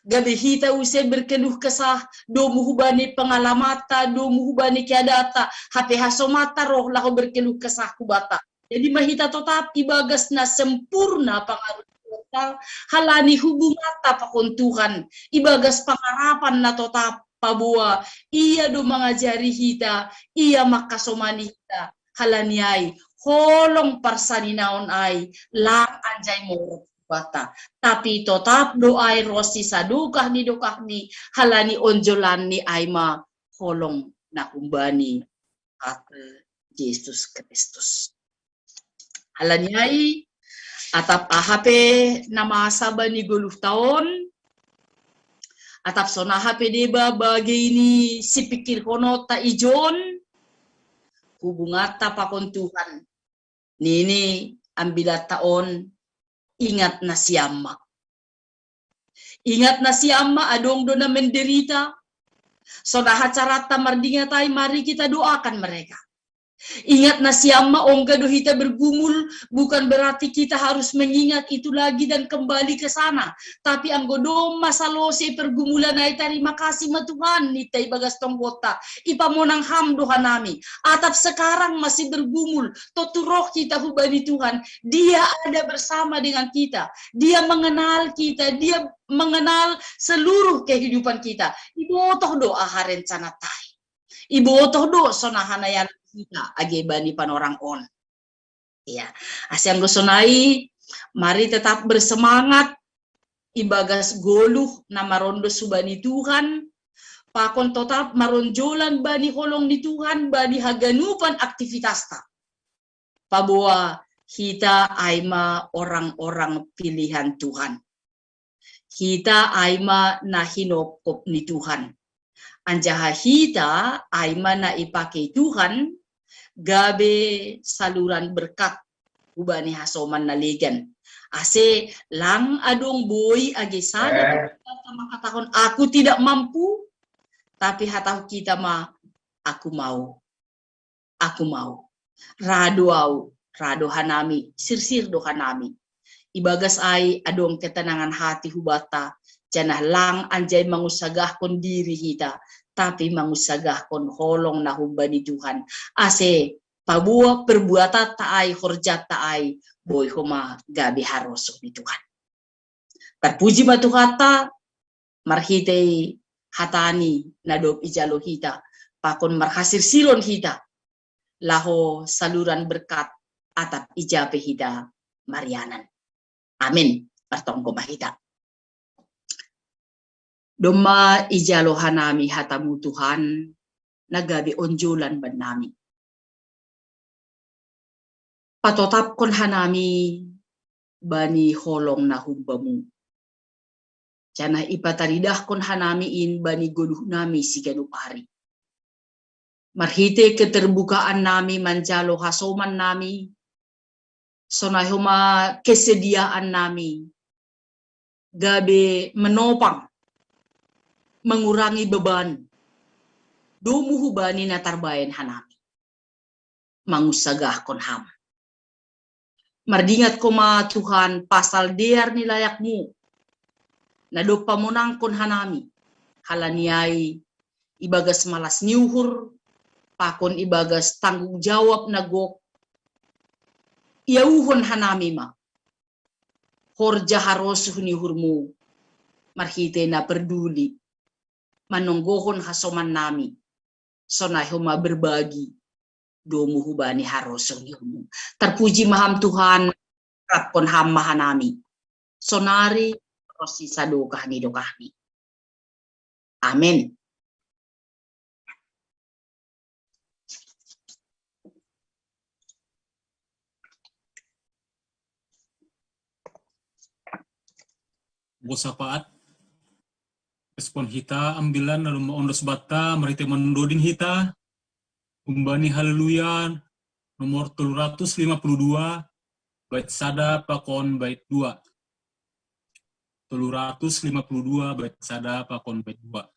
Gabe hita use berkeluh kesah, domu hubani pengalamanta, domu hubani keadaanta, hape hasomanta roh laho berkeluh kesah hubata. Jadi ma hita totap ibagas na sempurna pangaruhta, halani hubunganta pakon Tuhan, ibagas pangarapan na totap, paboa Ia do mangajari hita, Ia mangkasomani hita. Halani ai, holong parsaninaon ai lang anjai morot hubata, tapi totap do ai ronsi sadokah ni dokahni, halani onjolanni ai ma holong na humbani hata Jesus Kristus. Halani ai, atap aha pe na masa bani goluhta on, atap songon aha pe deba bagei ni sipikirhononta ijon, hubunganta pakon Tuhan, nini ambilanta on, ingat nasiam ma. Ingat nasiam ma, adong do na menderita. Songon aha caranta mardingat ai, mari kita doakan mereka. Ingat nasiam ma, ongga do hita bergumul, bukan berarti kita harus mengingat itu lagi dan kembali ke sana. Tapi anggo domma salose pergumulan ai, tarima kasih ma Tuhan, ninta ibagas tonggonta, ipamonang Ham do hanami. Atap sekarang masih bergumul, tontu roh hita hubani Tuhan, Dia ada bersama dengan kita. Dia mengenal kita, Dia mengenal seluruh kehidupan kita. Ibotoh do aha rencananta ai. Ibotoh do songon aha na ianakan hita age bani panorang on. Ya, asa anggo sonai, mari tetap bersemangat ibagas goluh na marondos hubani Tuhan, pakon totap maronjolan bani holong ni Tuhan bani haganupan aktivitasta. Paboa hita ai ma orang-orang pilihan Tuhan. Hita ai ma na hinopkop ni Tuhan. Anjaha hita ai ma na ipakei Tuhan gabe saluran berkat hubani hasoman na legan. Ase lang adong boi age sada mangkatahon, "Aku tidak mampu," tapi hatahon hita ma, "Aku mau. Aku mau. Ra do ahu, ra do hanami, sirsir do hanami." Ibagas ai adong ketenangan hati hubanta, janah lang anjai mangunsagahkon diri hita, tapi mangunsagahkon holong na humbani Tuhan. Ase paboa perbuatanta ai, horjanta ai, boi homa gabe harosuh ni Tuhan. Tarpuji ma Tuhanta, marhitei hatani na dob ijalo hita, pakon marhasirsiron hita, laho saluran berkat atap ija pe hita marianan. Amin. Martonggo ma hita. Domma ijalo hanami hatamu Tuhan, na gabe onjolan bannami. Patotapkon hanami bani holong na humbamu. Janah ipataridahkon hanami in bani goluhnami siganup ari. Marhite keterbukaan nami manjalo hasoman nami, sonai homa kesediaan nami, gabe menopang, mengurangi beban, domu hubani na tarbaen hanami, mangunsagahkon ham. Mardingat homa Tuhan pasal dear ni layakmu, na dob pamonangkon hanami, halani ai ibagas malas ni uhur, pakon ibagas tanggung jawab na gok, iauhon hanami ma horja harosuh ni uhurmu, marhite na perduli, manonggohon hasoman nami, sonai homa berbagi domu hubani harosuh ni uhurmu. Tarpuji ma ham Tuhan, rapkon ham ma hanami. Sonari ronsi sadokah ni dokahni. Amen. Bosapaat. Respon hita ambilan lalu maondos banta marhite mandoding hita. Umbani Haleluya nomor tolu ratus lima puluh dua, bait sada pakon bait dua. Tolu ratus lima puluh dua, bait sada pakon bait dua.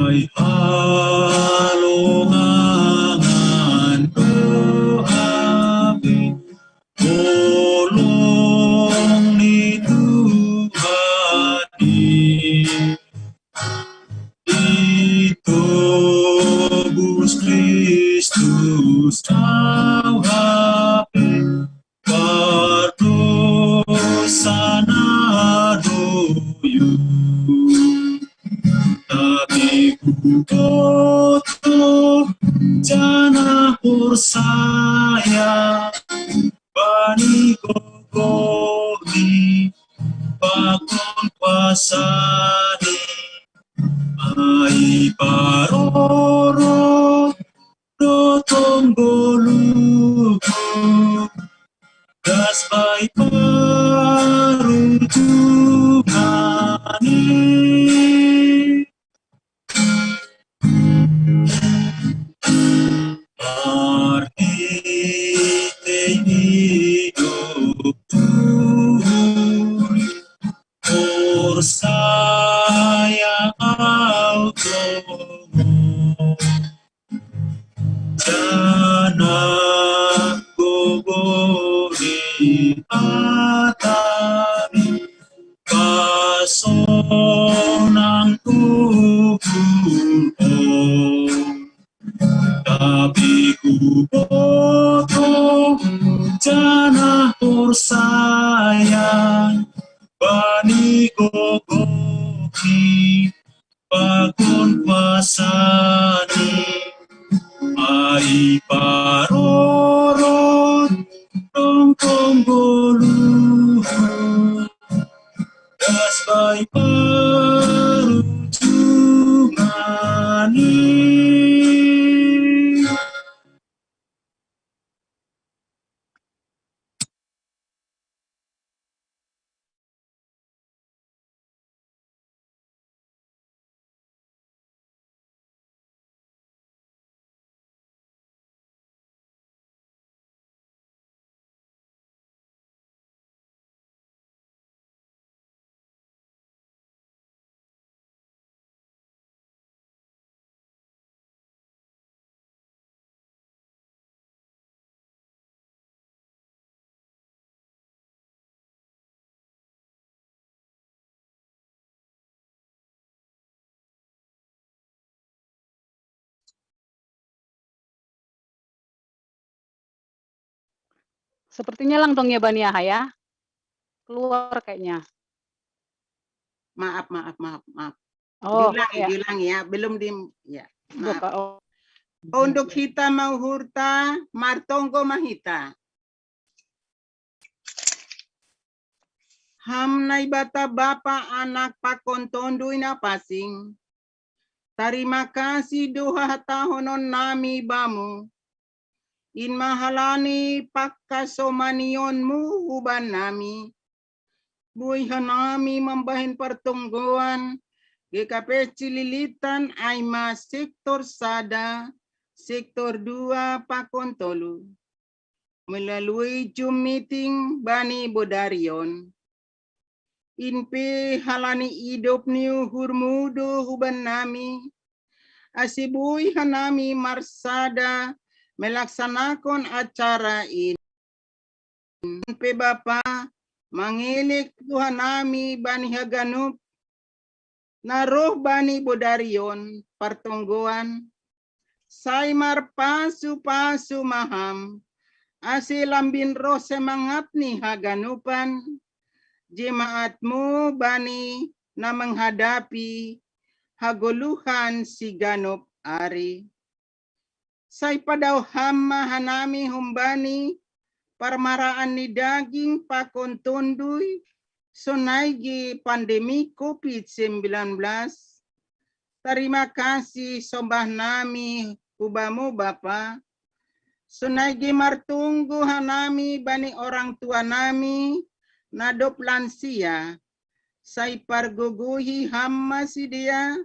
Ai halongangan doa pe, holong ni Tuhan i. Itobus Kristus au hape pardosa na doyok. Tapi hubotoh janah porsaya bani gogoh ni pakon kuasa ni. Ai parorot do tong goluhku, das bai parujungan i. Marhite idop tuhun porsaya au tongon, janah gogoh ni hata ni pasonang uhurhon. Tapi hubotoh janah porsaya bani gogoh ni pakon kuasa ni. Ai parorot do tong goluhku, das bai parujungan i. Sepertinya lang tong ya bani aha ya. keluar kayaknya. Maaf, maaf, maaf, maaf. Oh, Diulang, ya. Diulang ya, belum di ya. Buka, Maaf. oh. Unduk hita ma uhurta, martonggo ma hita. Ham Naibata Bapa, Anak pakon Tonduy Napasing. Tarima kasih do hahatahononnami bamu. In ma halani pangkasomanionmu hubannami. Boi hanami mambahen partonggoan G K P Cililitan ai ma sektor sada, sektor dua pakon tolu. Melalui Zoom meeting bani bodari on. In pe halani idop ni uhurmu do hubannami, ase boi hanami marsada melaksanakon acara in. In pe Bapa, mangelek do hanami bani haganup na roh bani bodari on partonggoan, sai marpasupasu ma ham, ase lambin roh semangat ni haganupan jemaatmu bani na menghadapi hagoluhan siganup ari. Sai padao ham ma hanami humbani parmaraan ni daging pakon tonduy, sonai ge pandemi covid sembilan belas. Tarima kasih sombahnami hubamu Bapa. Sonai ge martonggo hanami bani orang tuanami na dob lansia. Sai pargogohi ham ma sidea,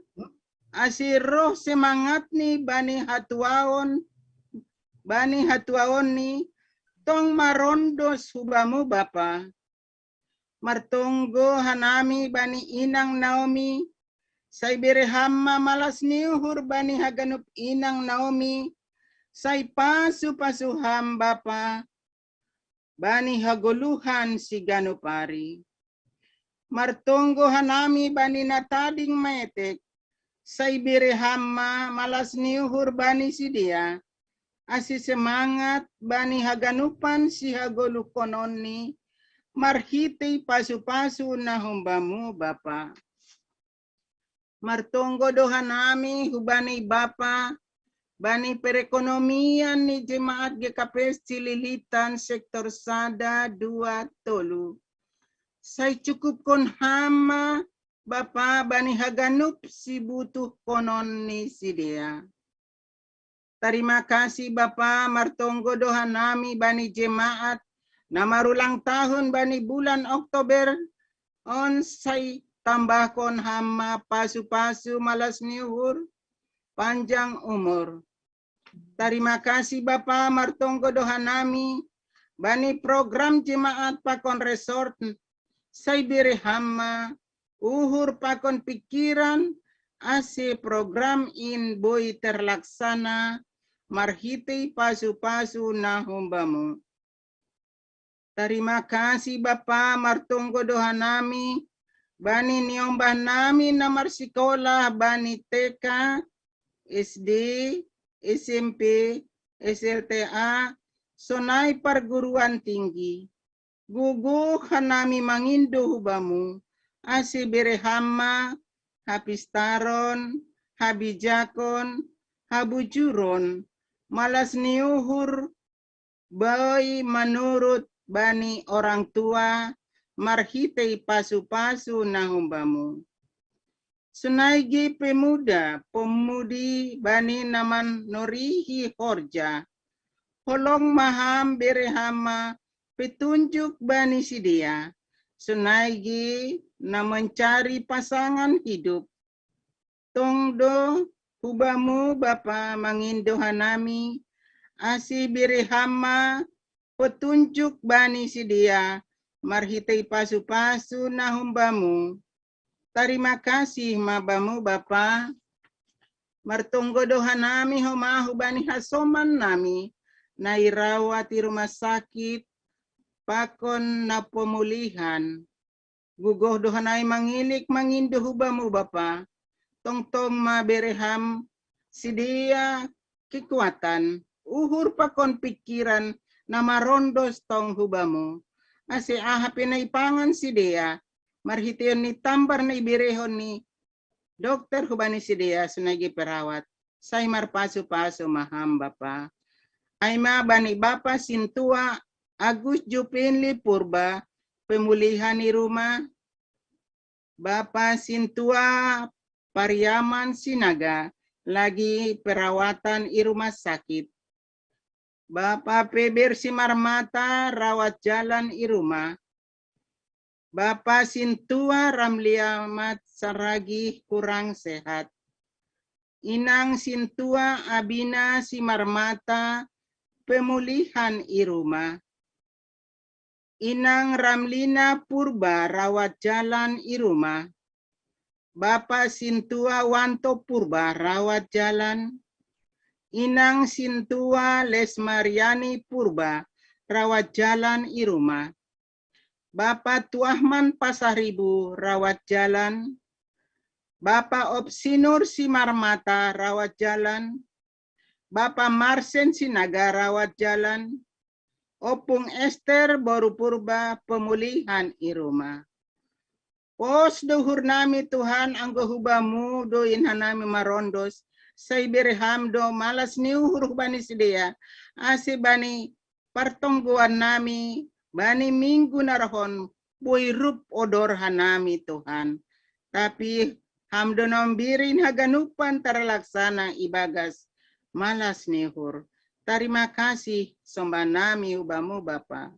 ase roh semangatni bani hatuaon, bani hatuaonni, tong marondos hubamu Bapa. Martonggo hanami bani inang Naomi, sai bere ham ma malas ni uhur bani haganup inang Naomi, sai pasupasu ham Bapa, bani hagoluhan siganup ari. Martonggo hanami bani na tading metek, sai bere ham ma malas ni uhur bani sidea, ase semangat bani haganupan sihagoluhononni, marhitei pasupasu na humbamu Bapa. Martonggo do hanami hubani Bapa, bani perekonomian ni jemaat G K P S Cililitan sektor sada, dua, tolu. Sai cukupkon ham ma Bapa bani haganup sibutuhkonon ni sidea. Tarima kasih Bapa, martonggo do hanami bani jemaat na marulang tahun bani bulan Oktober on, sai tambahkon ham ma pasupasu malas ni uhur, panjang umur. Tarima kasih Bapa, martonggo do hanami bani program jemaat pakon resort, sai bere ham ma uhur pakon pikiran, ase program in boi terlaksana marhitei pasupasu na humbamu. Tarima kasih Bapa, martonggo do hanami bani niombahnami na marsikolah bani T K, S D, S M P, S L T A, sonai parguruan tinggi. Gogoh hanami mangindo hubamu, ase bere ham ma hapistaron, habijakon, habujuron, malas ni uhur, boi manurut bani orang tua, marhitei pasupasu na humbamu. Sonai ge pemuda, pemudi bani na manorihi horja, holong ma ham bere ham ma petunjuk bani sidea, sonai ge na mencari pasangan hidup. Tong do hubamu Bapa mangindo hanami, ase bere ham ma petunjuk bani sidea, marhitei pasupasu na humbamu. Tarima kasih ma bamu Bapa. Martonggo do hanami homa hubani hasomannami na irawat i rumah sakit pakon na pemulihan. Gogoh do hanami mangelek mangindo hubamu Bapa. Tongtong ma bere ham sidea kekuatan, uhur pakon pikiran na marondos tong hubamu, Ase aha pe na ipangan sidea, marhiteion ni tambar na iberehon ni dokter hubani sidea sonai ge perawat, sai marpasu-pasu ma Ham Bapa. Ai ma bani Bapa Sintua Agus Jupinli Purba, pemulihan i ruma, Bapa Sintua Pariaman Sinaga, lagi perawatan i rumah sakit. Bapa Peber Simarmata, rawat jalan i ruma. Bapa Sintua Ramliamat Saragih kurang sehat. Inang Sintua Abina Simarmata, pemulihan i ruma. Inang Ramlina Purba, rawat jalan i ruma. Bapa Sintua Wanto Purba, rawat jalan. Inang Sintua Lesmariani Purba, rawat jalan i ruma. Bapa Tuahman Pasaribu, rawat jalan. Bapa Opsinur Simarmata, rawat jalan. Bapa Marsen Sinaga, rawat jalan. Opung Ester Boru Purba, pemulihan i ruma. Pos do uhur nami Tuhan, anggo hubamu do inan nami marondos, sai bere Ham do malas ni uhur hubani sidea, ase bani partonggoan nami bani minggu na rohon, boi rup odor hanami Tuhan. Tapi Ham do na mambiri haganupan tarlaksana ibagas malas ni uhur. Tarima kasih sombah nami hubamu Bapa.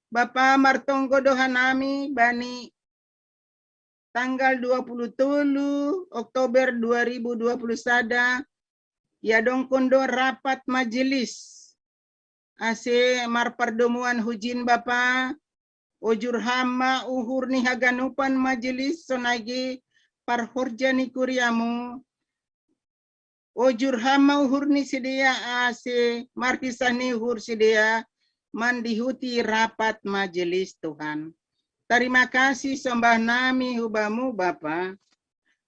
Bapa martonggo do hanami bani tanggal dua puluh tolu Oktober dua ribu dua puluh sada, iadongkon do rapat majelis. Ase marpardomuan hujin Bapa, ojur Ham ma uhur ni haganupan majelis sonai ge parhorja ni kuriamu, ojur Ham ma uhur ni sidea ase marhisah ni uhur sidea mandihuti rapat majelis Tuhan. Tarima kasih sombah nami hubamu Bapa.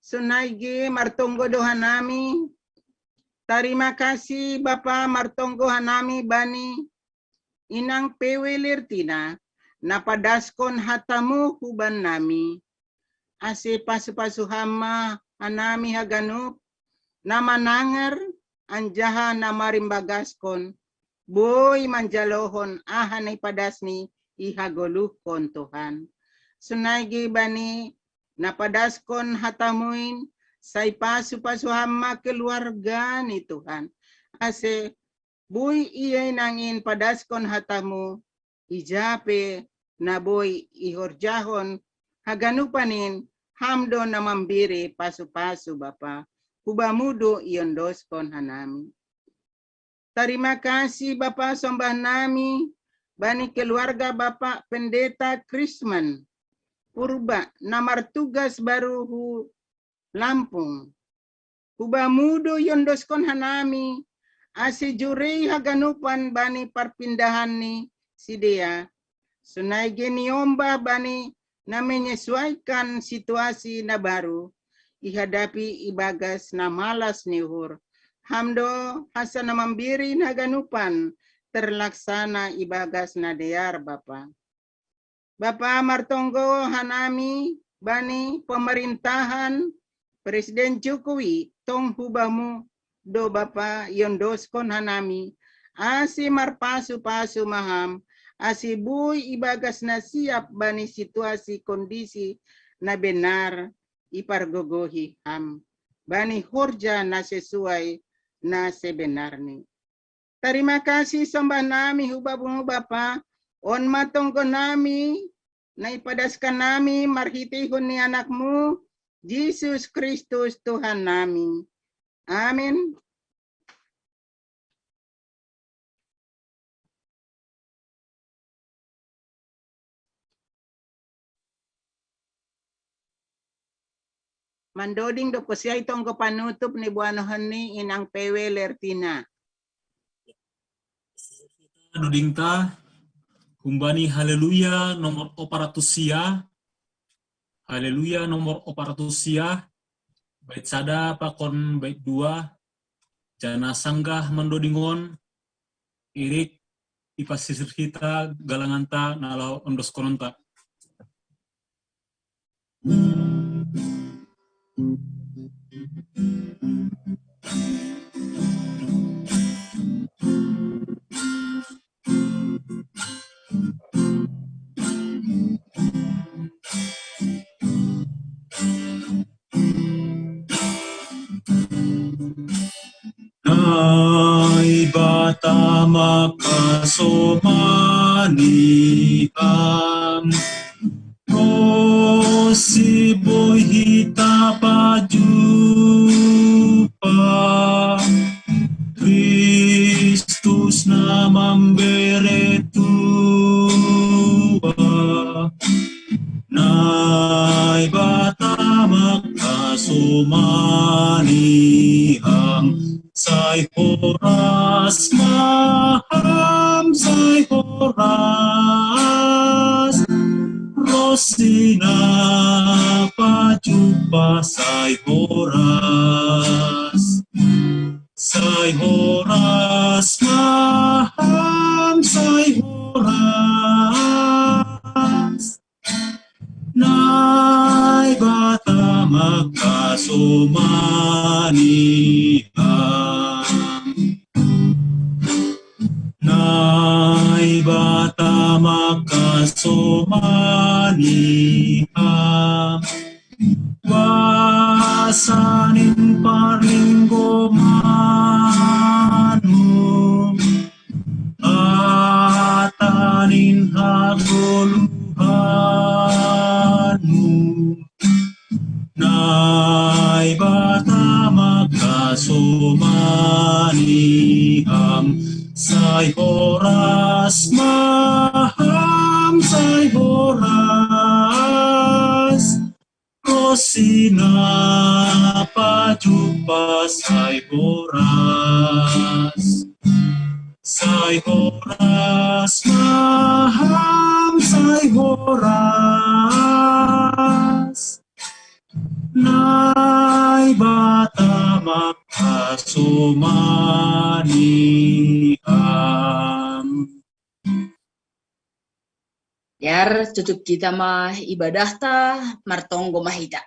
Sonai ge martonggo do hanami. Tarima kasih Bapa, martonggo hanami bani Inang Pewe Lertina, na padaskon hatamu huban nami. Ase pasu-pasu Ham ma hanami haganup, na manangar anjaha na marimbagaskon, boi manjalohon aha na ipadasni i hagoluhkon Tuhan. Sonai ge bani na padaskon hatamuin, sai pasu-pasu Ham ma keluarga ni Tuhan. Ase boi ia inangin padaskon hatamu, ija pe na boi ihorjahon haganupan in, Ham do na mambere pasu-pasu Bapa, hubamu do iondoskon hanami. Tarima kasih Bapa sombah nami bani keluarga Bapa Pendeta Krisman Purba na martugas baru hu Lampung. Hubamu do iondoskon hanami, ase jurei haganupan bani parpindahan ni sidea. Sonai ge niombah bani na menyesuaikan situasi na baru ihadapi ibagas na malas ni uhur. Ham do asa na mambere haganupan terlaksana ibagas na dear Bapa. Bapa martonggo hanami bani pemerintahan Presiden Jokowi, tong hubamu do Bapa iondoskon hanami, ase marpasu-pasu ma Ham, ase boi ibagas na siap bani situasi kondisi na benar ipargogohi Ham, bani horja na sesuai na sebenarni. Tarima kasih sombah nami hubamu Bapa, on ma tonggo nami, na ipadaskon nami marhiteihon ni Anakmu, Jesus Kristus Tuhan nami. Amin. Mandoding do kosiai tonggo panutup ni boanohon ni Inang Pewe Lertina. Doding ta, humbani Haleluya nomor opat ratus sia, Haleluya nomor opat ratus sia, bait sada pakon bait dua, jana sanggah mandodingon, irik ipasisir hita galanganta na laho ondoskononta. Naibata makasomani ham, o si boi hita pajupa, Kristus na mambere tua. Naibata makasomani ham, sai horas ma ham, sai horas. Ro si na pajupa sai horas. Sai horas ma ham, sai horas. Naibata makasomani ham. Naibata makasomani ham. Basa nin parlinggomanmu, hata nin hagoluhanmu. Naibata makasomani ham, sai horas ma ham, sai horas. Ro si na pajupa sai horas. Sai horas ma ham, sai horas. Naibata makasomani ham. Biar tutup hita ma ibadahta, martonggo ma hita.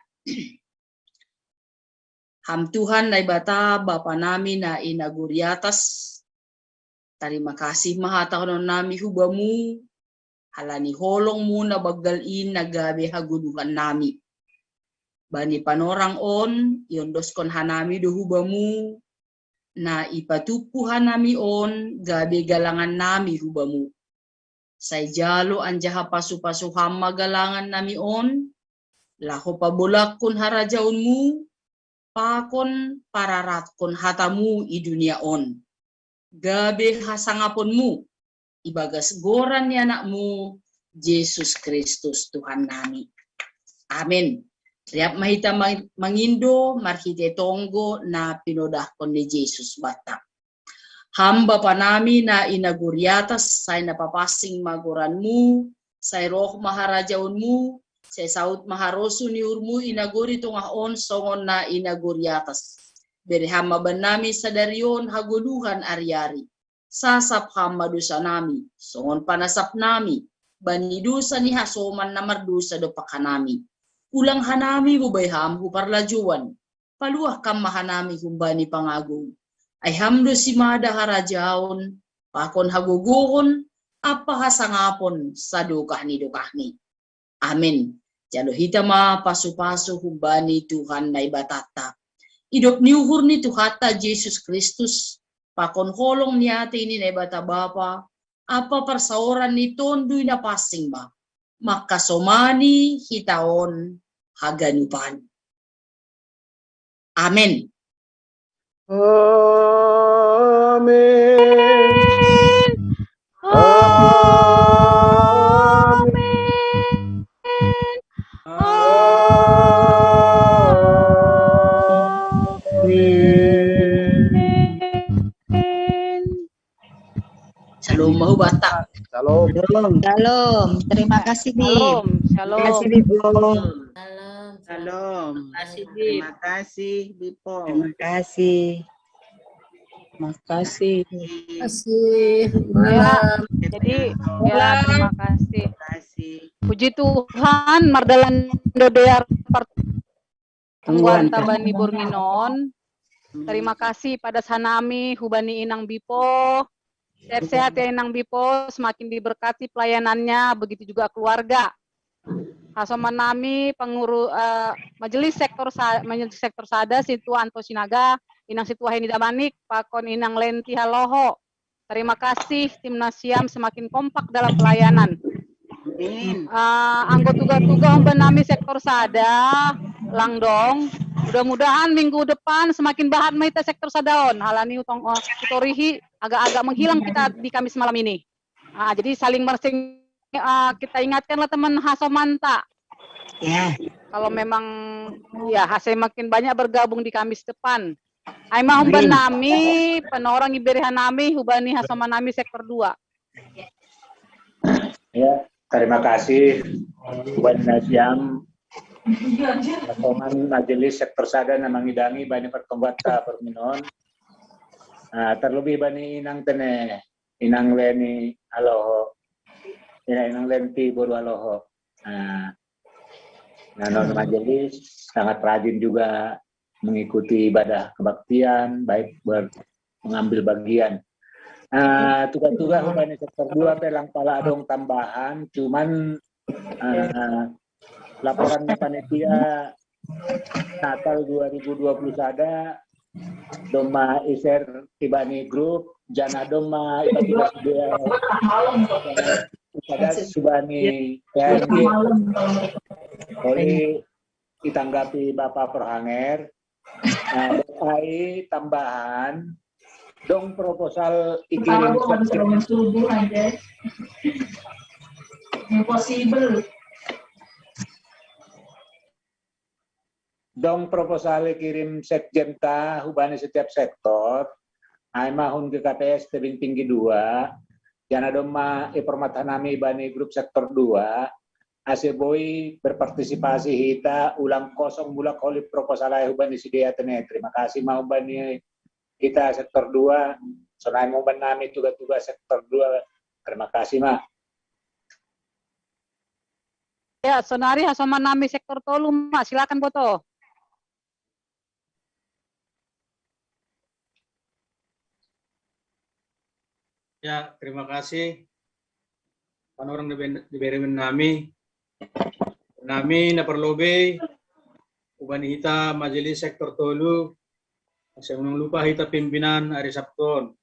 Ham Tuhan Naibata, Bapa nami na i nagori atas, tarima kasih ma hatahononnami hu Bamu, halani holongMu na banggal in na gabe hagoluhannami. Bani panorang on, iondoskon hanami do hu Bamu, na ipatumpu hanami on gabe galangannami hu Bamu. Sai jalo anjaha pasupasu Ham ma galangannami on, laho pabolangkon harajaonMu, pakon pararatkon hataMu i dunia on. Gabe hasangaponMu, ibagas goran ni AnakMu, Jesus Kristus Tuhannami. Amen. Riap ma hita mang-, mangindo marhite tonggo na pinodahkon ni Jesus banta. Ham Bapa nami na i nagori atas, sai na papansing ma goranMu, sai roh ma harajaonMu, sai saut ma harosuh ni uhurMu i nagori tongah on songon na i nagori atas. Bere Ham ma bannami sadari on hagoluhan ari-ari. Sasap Ham ma dosanami, songon panasapnami bani dosa ni hasoman na mardosa dompak hanami. Ulang hanami bobai Ham hu parlajouan, paluah Ham ma hanami humbani pangago. Ai Ham do simada harajaon, pakon hagogoon, ampa hasangapon sadokah ni dokahni. Amen. Jalo hita ma pasupasu humbani Tuhan Naibatanta. Idop ni uhur ni Tuhanta Jesus Kristus, pakon holong ni atei ni Naibata Bapa, ampa parsaoran ni Tondi Napansing ma, mangkasomani hita on haganupan. Amen. Amen. Amen. Amen. Shalom, ma hubanta. Shalom. Shalom. Terima kasih, Bib. Shalom. Terima kasih, Bib. Shalom. Shalom. Terima kasih, Bib. Terima kasih. Makasih. Kasih. Ya, jadi ya terima kasih. Terima kasih. Puji Tuhan, Mardalan Dodear Tungguan, Pertungguan Tabani Burminon. Terima kasih pada Sanami, Hubani Inang Bipo. Sehat-sehat ya Inang Bipo, semakin diberkati pelayanannya, begitu juga keluarga. Hasoman nami pengurus eh, Majelis Sektor Sa- Majelis Sektor Sada Situa Anto Sinaga, Inang Situa Heni Damanik, Pakon Inang Lenti Haloho. Terima kasih tim Nasiam semakin kompak dalam pelayanan. Amin. Uh, anggo tuga-tuga umban nami sektor sada langdong. Mudah-mudahan minggu depan semakin bahat ma ita sektor sadaon. Halani utong uh, utorihi agak-agak menghilang kita di Kamis malam ini. Uh, jadi saling mersing uh, kita ingatkanlah teman hasomanta. Ya. Kalau memang ya hasai makin banyak bergabung di Kamis depan. Ai ma umban nami, panorang iberehan nami, hubani hasoman nami sektor dua. Ya, terima kasih Wan Najam. Teman majelis sektor sada na mangidangi bani pertengguan ta Burminon. Nah, terlebih bani inang tene, inang Leni Aloho. Inang, inang Lenti Boru Aloho. Nah, nah non majelis sangat rajin juga mengikuti ibadah kebaktian, baik ber, mengambil bagian. Uh, tugas-tugas hubani sektor dua pe lang pala adong tambahan, cuman uh, laporan panitia Natal dua ribu dua puluh sada doma iser ibani grup, jana doma iba tugas dia pada subani P N G. Oleh ditanggapi Bapak Perhanger, nah, ai tambahan dong proposal ikirim Impossible. Dong proposal ikirim sekjen ta hubani setiap sektor, ai mahun ke K T S tebing tinggi dua, jana doma ipermat hanami bani grup sektor dua, ase boi berpartisipasi hita ulang kosong mulak holi proposal ai hubani sidea tene. Terima kasih ma hubani kita sektor dua, sonai ma hubani nami tugas-tugas sektor dua. Terima kasih ma. Ya, sonari hasoman nami sektor tolu ma, silakan Boto. Ya, terima kasih. Panorang di beremen nami. Nami na perlobei ubani hita majelis sektor tolu. Saya menung lupa hita pimpinan hari Sabtu.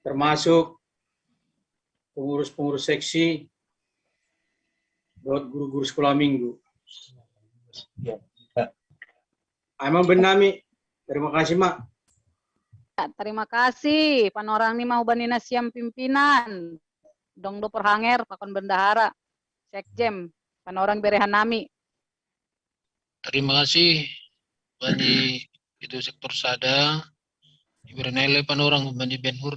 Termasuk pengurus-pengurus seksi buat guru-guru sekolah minggu. Emang benami. Terima kasih, Mak. Terima kasih. Panorang ni mau banina siam pimpinan. Dong do perhanger, pakon bendahara. Sekjem. Panorang berehan nami. Terima kasih. Bani itu sektor sada. Iberenele panorang bani Benhur.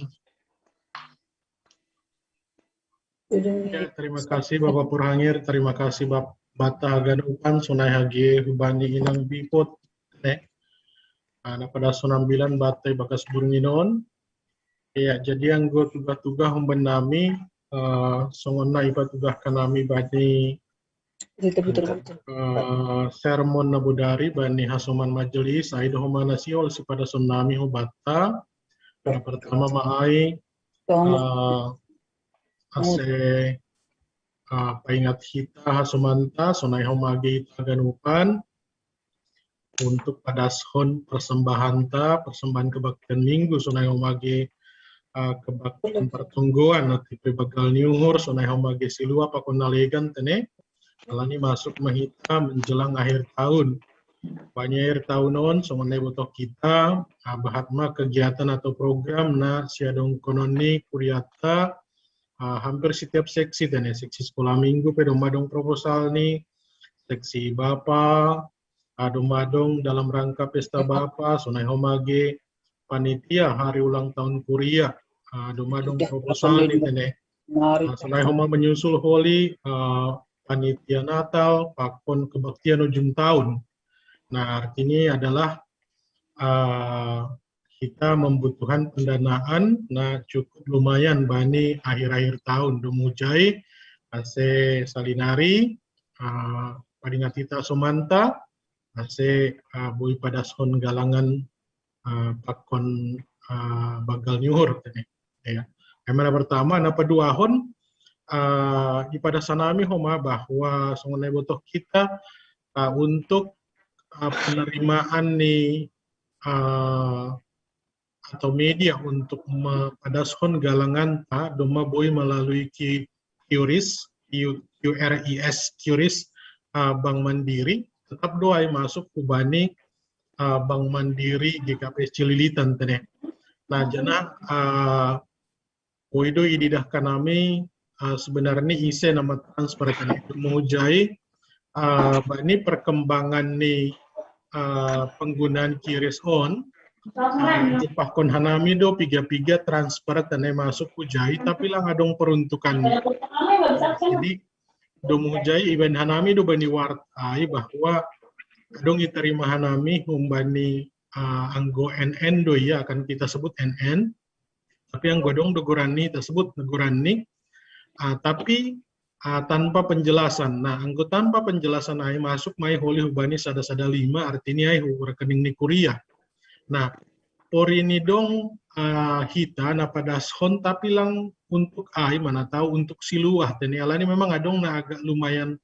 Ya, terima kasih Bapak Purhangir, terima kasih Bapak Bata Ganupan, Sunai Hagie, Hubani Inang Biput, ne. Nah, pada sonambilan Bata Bakas Burunginon. Ya, jadi anggo tuga-tuga humban nami, uh, songonna iba tuga kanami bani uh, sermon na bodari bani hasoman majelis, ai do homa na siol sipada sonami ho Bata. Yang pertama ma ai uh, ase uh, paingat hita hasomanta, sonai homa age ita ganupan untuk padashon persembahan ta, persembahan kebaktian minggu, sonai homa age uh, kebaktian pertonggoan, atau bagal ni uhur, sonai homa age silua pakon na legan tene, alani masuk ma hita menjelang akhir tahun. Bani akhir tahun on, songon na iboto hita, uh, bahat ma kegiatan atau program na siadong konon ni kuriata, uh, hampir setiap seksi tene, seksi sekolah minggu, pe dong madong proposal ni, seksi bapa, uh, dong madong dalam rangka pesta bapa, sonai homa age panitia hari ulang tahun kuria, uh, dong madong proposal ni tene. Uh, sonai homa menyusul holi uh, panitia Natal, pakon kebaktian ujung tahun. Nah, artinya adalah uh, kita membutuhkan pendanaan, nah, cukup lumayan bani akhir-akhir tahun. Dong hujai, ase salinari, ah, padingat hita somanta, ase, ah, boi padashon galangan, ah, pakon, ah, bagal ni Uhur tene. Ya. Ai mana pertama, na paduahon, ah, ipadasan nami homa bahwa songon na iboto hita, ah, untuk, ah, penerimaan ni, ah, atau media untuk ma-, padashon galanganta domma boi melalui Q-, QRIS, Q-, QRIS, QRIS, ah, Bank Mandiri, tetap do ai masuk hubani, ah, Bank Mandiri GKPS Cililitan tene. Nah, jana, ah, boi do ididahkan nami, ah, sebenarnya ise na ma-transfer tene. Dong hujai, ah, bani perkembangan ni, ah, penggunaan QRIS on, ah, dipahkon hanami do piga-piga transfer tene masuk hujai, tapi lang adong peruntukan. Jadi, dong hujai ibaen hanami do bani wart ai bahwa adong itarima hanami humbani, ah, anggo NN do ia, akan kita sebut NN. Tapi anggo adong do goran ni, tasebut goran ni, ah, tapi, ah, tanpa penjelasan. Nah, anggo tanpa penjelasan ai masuk ma i holi hubani sada sada lima, artinya ai hu rekening ni kuria. Nah, porini dong, ah, hita na padashon, tapi lang untuk ai, mana tahu untuk siluah. Tene alani memang adong na agak lumayan,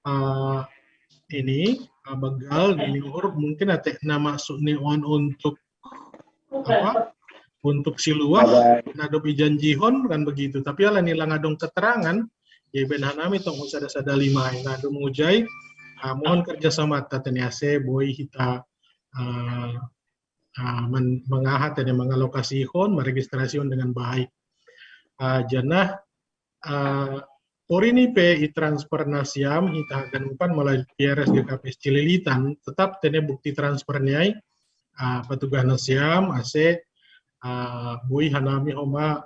ah, ini, ah, bagal ni Uhur, mungkin ate na masuk ni on untuk apa, untuk siluah, na dob ijanjihon kan begitu. Tapi alani lang adong keterangan, ya ibaen hanami tong sada sada lima ai. Nah, dong hujai, ah, mohon kerjasamata tene ase boi hita, ah, ah, man-, mangaha tene, mangalokasihon, meregistrasihon dengan baik. Ah, jana, ah, porini pe itransfer nasiam hita haganupan melalui QRIS GKPS Cililitan, tetap tene bukti transfer ni ai, ah, patugah nasiam ase, ah, boi hanami homa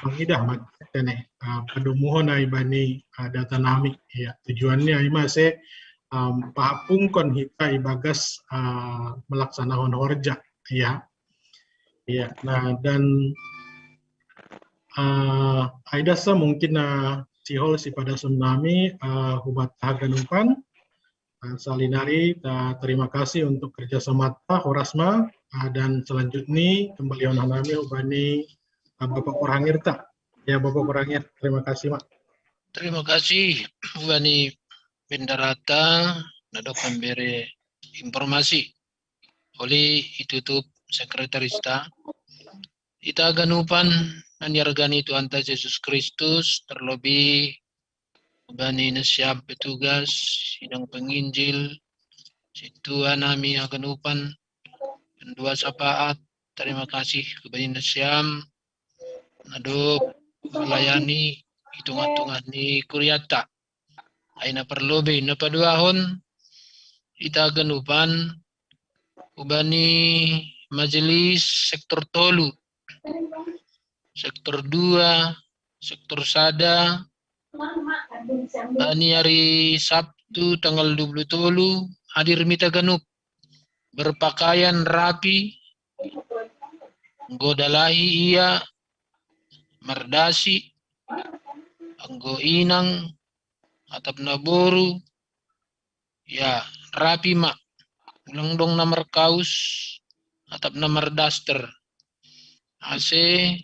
mangidah ma tene, ah, padomuhon ai bani, ah, data nami. Ya, tujuan ni ai ma ase, am, pahapungkon hita ibagas, ah, melaksanahon horja. Ya. Ya, nah, dan, ah, ai dasa mungkin, ah, sihol sipadashon nami, ah, hubata haganupan, ah, salinari, ah, terima kasih untuk kerjasamata, horas ma, ah, dan selanjutnya kembali on hanami hubani, ah, Bapak Korhangirta. Ya, Bapak Korhangir, terima kasih, Mak. Terima kasih hubani bendarata na dob mambere informasi. Holi itutup sekretarista. Hita haganupan na niarga ni Tuhanta Jesus Kristus, terlebih hubani nasiam petugas, sidang penginjil, sintua nami haganupan, pendua sapaat, terima kasih hubani nasiam na dob melayani di tongah-tongah ni kuriata. Ai na parlobei na paduahon, hita haganupan hubani majelis sektor tolu, sektor dua, sektor sada, bani ari Sabtu tanggal dua puluh tolu, hadir ma hita ganup, berpakaian rapi, anggo dalahi ia, mardasi, anggo inang, atap na boru, ya, rapi ma. Ulang dong na markaus, atap na mardaster. Ase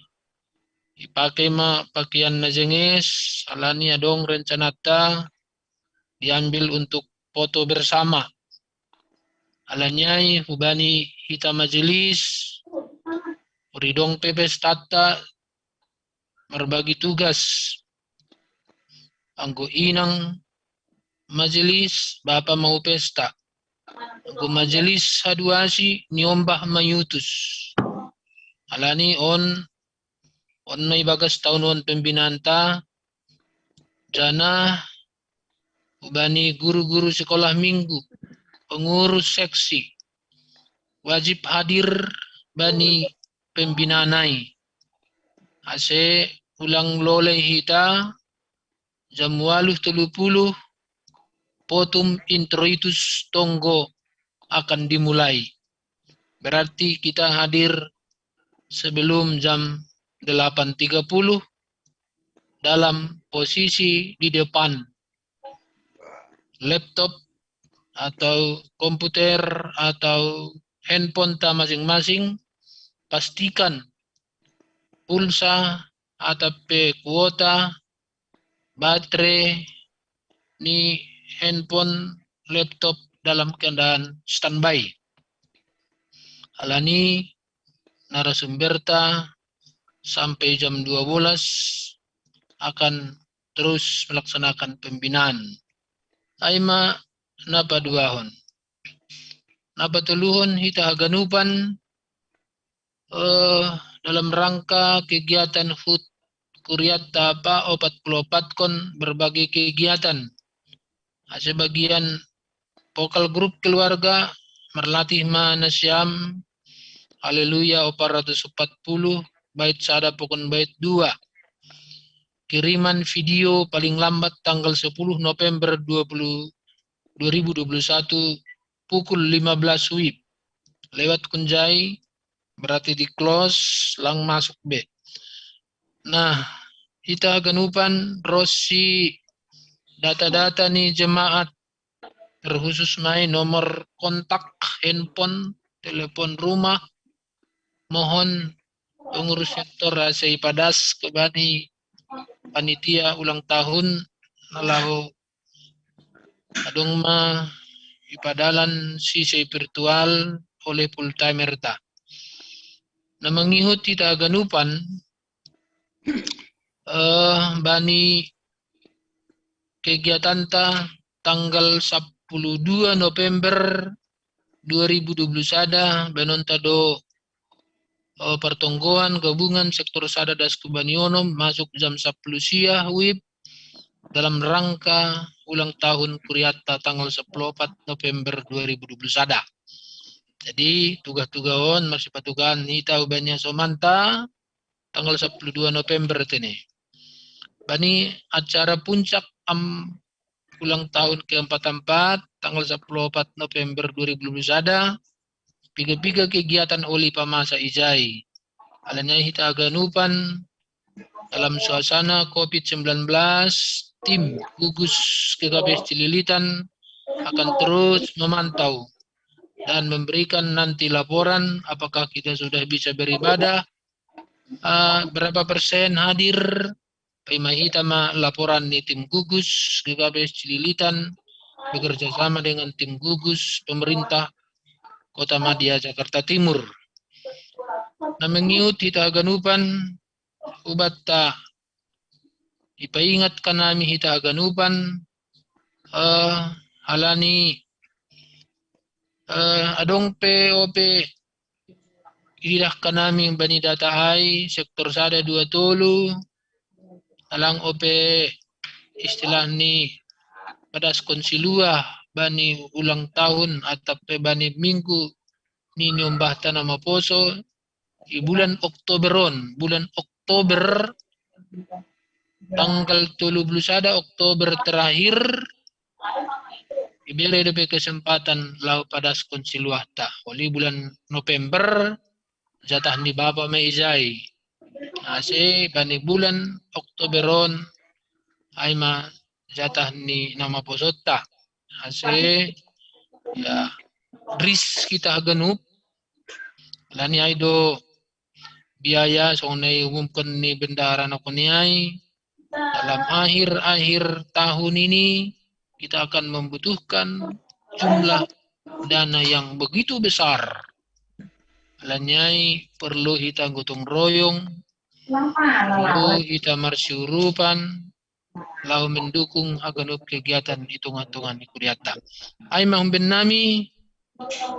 ipake ma pakean na jenges, alani adong rencanata diambil untuk foto bersama. Alani ai hubani hita majelis, ridong pe pestanta marbagi tugas. Anggo inang majelis, bapa ma hu pesta. Anggo majelis haduasi, niombah ma iutus. Alani on, on ma ibagas taon on pembinaanta, janah hubani guru-guru sekolah minggu, pengurus seksi, wajib hadir bani pembinaan ai. Ase ulang lolei hita, jam ualuh tolu puluh, potum introitus tonggo akan dimulai. Berarti kita hadir sebelum jam delapan tiga puluh dalam posisi di depan laptop atau komputer atau handphone ta masing-masing. Pastikan pulsa atau pe kuota baterai ni handphone, laptop dalam keadaan standby. Alani narasumberta sampai jam dua belas akan terus melaksanakan pembinaan. Ai ma na paduahon. Na patoluhon, hita haganupan, eh, dalam rangka kegiatan hut kuriatta pa opat puluh opat kon berbagai kegiatan. Ase bagian vokal grup keluarga marlatih ma nasiam Haleluya opat ratus empat puluh, bait sada pokon bait dua. Kiriman video paling lambat tanggal sepuluh November dua puluh, dua ribu dua puluh satu, pukul lima belas wib. Lewat kunjai, berarti di close, lang masuk be. Nah, hita haganupan, ro si data-data ni jemaat, terkhusus ma i nomor kontak, handphone, telepon rumah. Mohon pengurus sektor ase ipadas ke bani panitia ulang tahun, na laho adong ma ipadalan sise virtual oleh full timer ta. Na mangihut hita haganupan, eh, bani kegiatanta tanggal sepuluh dua November dua ribu dua puluh sada, bahenonta do, eh, pertonggoan gabungan sektor sada das Kubanionom masuk jam sepuluh siang wib dalam rangka ulang tahun kuriatta tanggal sepuluh opat November dua ribu dua puluh sada. Jadi, tugah-tugah on marsipatugahan hita hubani hasomanta tanggal sepuluh dua November tene. Bani acara puncak am ulang tahun keempat-empat, tanggal sepuluh opat November dua ribu dua puluh sada, piga-piga kegiatan oli pamasa ijai. Alani hita haganupan dalam suasana covid sembilan belas, tim gugus G K P S Cililitan akan terus memantau dan memberikan nanti laporan apakah kita sudah bisa beribadah, eh, berapa persen hadir. Paima hita ma laporan ni tim gugus G K P S Cililitan bekerja sama dengan tim gugus pemerintah Kota Madya Jakarta Timur. Na mangihut hita haganupan, ubatta ipaingat hanami hita haganupan, eh, alani, eh, adong pe ope ididah hanami bani data ai, sektor sada, dua, tolu, na lang ope istilah ni padaskon siluah bani ulang tahun atap pe bani minggu ni niombahta na maposo, di bulan Oktober on, bulan Oktober, tanggal tolu puluh sada Oktober terakhir, ibere dope kesempatan laho padaskon siluahta. Oli bulan November, jatah ni Bapa ma ijai. Ase bani bulan Oktober on, ai ma jatah ni na maposonta. Ase, ya, ris hita haganup, alani ai do biaya songon na iumumkon ni bendahara nakoni ai, dalam akhir-akhir tahun ini kita akan membutuhkan jumlah dana yang begitu besar. Alani ai perlu hita gotong royong, perlu hita marsiurupan, laho mendukung haganup kegiatan di tonga-tonga ni kuriatta. Ai ma umbahen nami,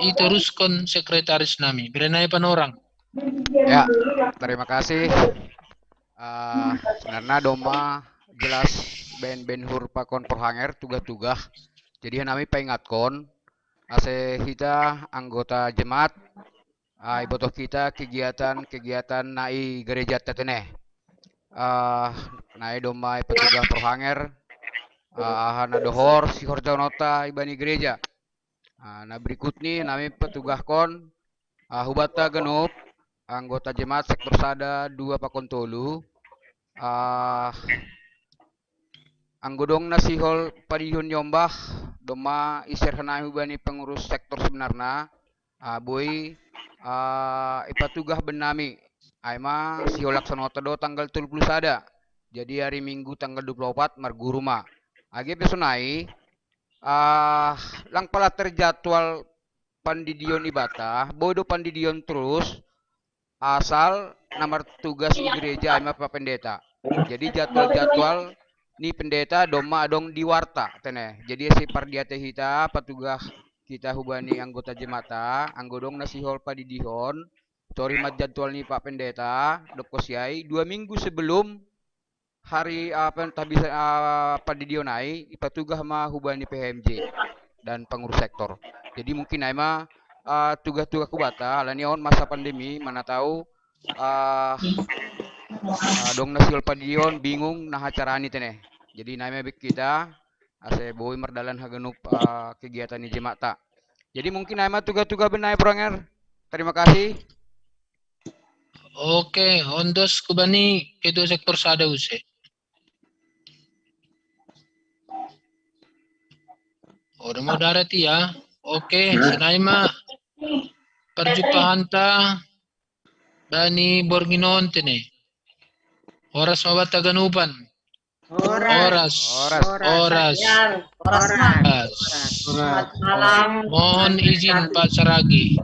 diteruskon sekretaris nami, bere nai Panorang. Ya, terima kasih. Ah, sebenarnya domma jelas bahen-bahen hur pakon porhanger tugah-tugah. Jadi hami paingatkon, ase hita anggota jemaat, ah, ibotoh hita kegiatan-kegiatan na i gerejanta tene. Ah, nai domma ipatugah porhanger, ah, aha na dohor sihorjahononta ibani gereja. Ah, na berikut ni nami patugahkon, Ah, hubata ganup, anggota jemaat sektor sada dua pakon tolu. Ah, anggo dong na sihol padihon ni ombah, domma i-share hanami hubani pengurus sektor sebenarna, ah, boi, ah, ipatugah bennami. Ai ma sihol laksanonta do tanggal tolu pulu sada. Jadi ari Minggu tanggal dua pulu opat marguru ma. Age pe sonai, ah, lang pala terjadwal pandidion ibata, boi do pandidion terus, asal na martugas i gereja ai ma Pak Pendeta. Jadi jadwal-jadwal ni pendeta domma adong di warta tene. Jadi ese pardiate hita, patugah hita hubani anggota jemaat, anggo dong na sihol padidihon, tori ma jadwal ni Pak Pendeta, dokkon si ai, dua minggu sebelum hari, apa, tabisa, ah, pandidion ai, ipatugah ma hubani P H M J dan pengurus sektor. Jadi mungkin ai ma, ah, tugah-tugah hubata, alani on masa pandemi, mana tahu, ah, ah, dong na sihol pandidion, bingung, naha carani tene. Jadi nai ma bek hita, ase boi mardalan haganup, ah, kegiatan ni jemaat. Jadi mungkin ai ma tugah-tugah bennai, Bro Anger. Terima kasih. Oke, on dos hubani ketua sektor sada use. Ora mau darat ya. Oke, sonai ma parjumpahanta bani borngin on tene. Horas ma banta haganupan. Horas. Horas. Horas. Horas. Horas. Horas. Horas. Horas. Selamat malam. Mohon izin, Pak Saragi.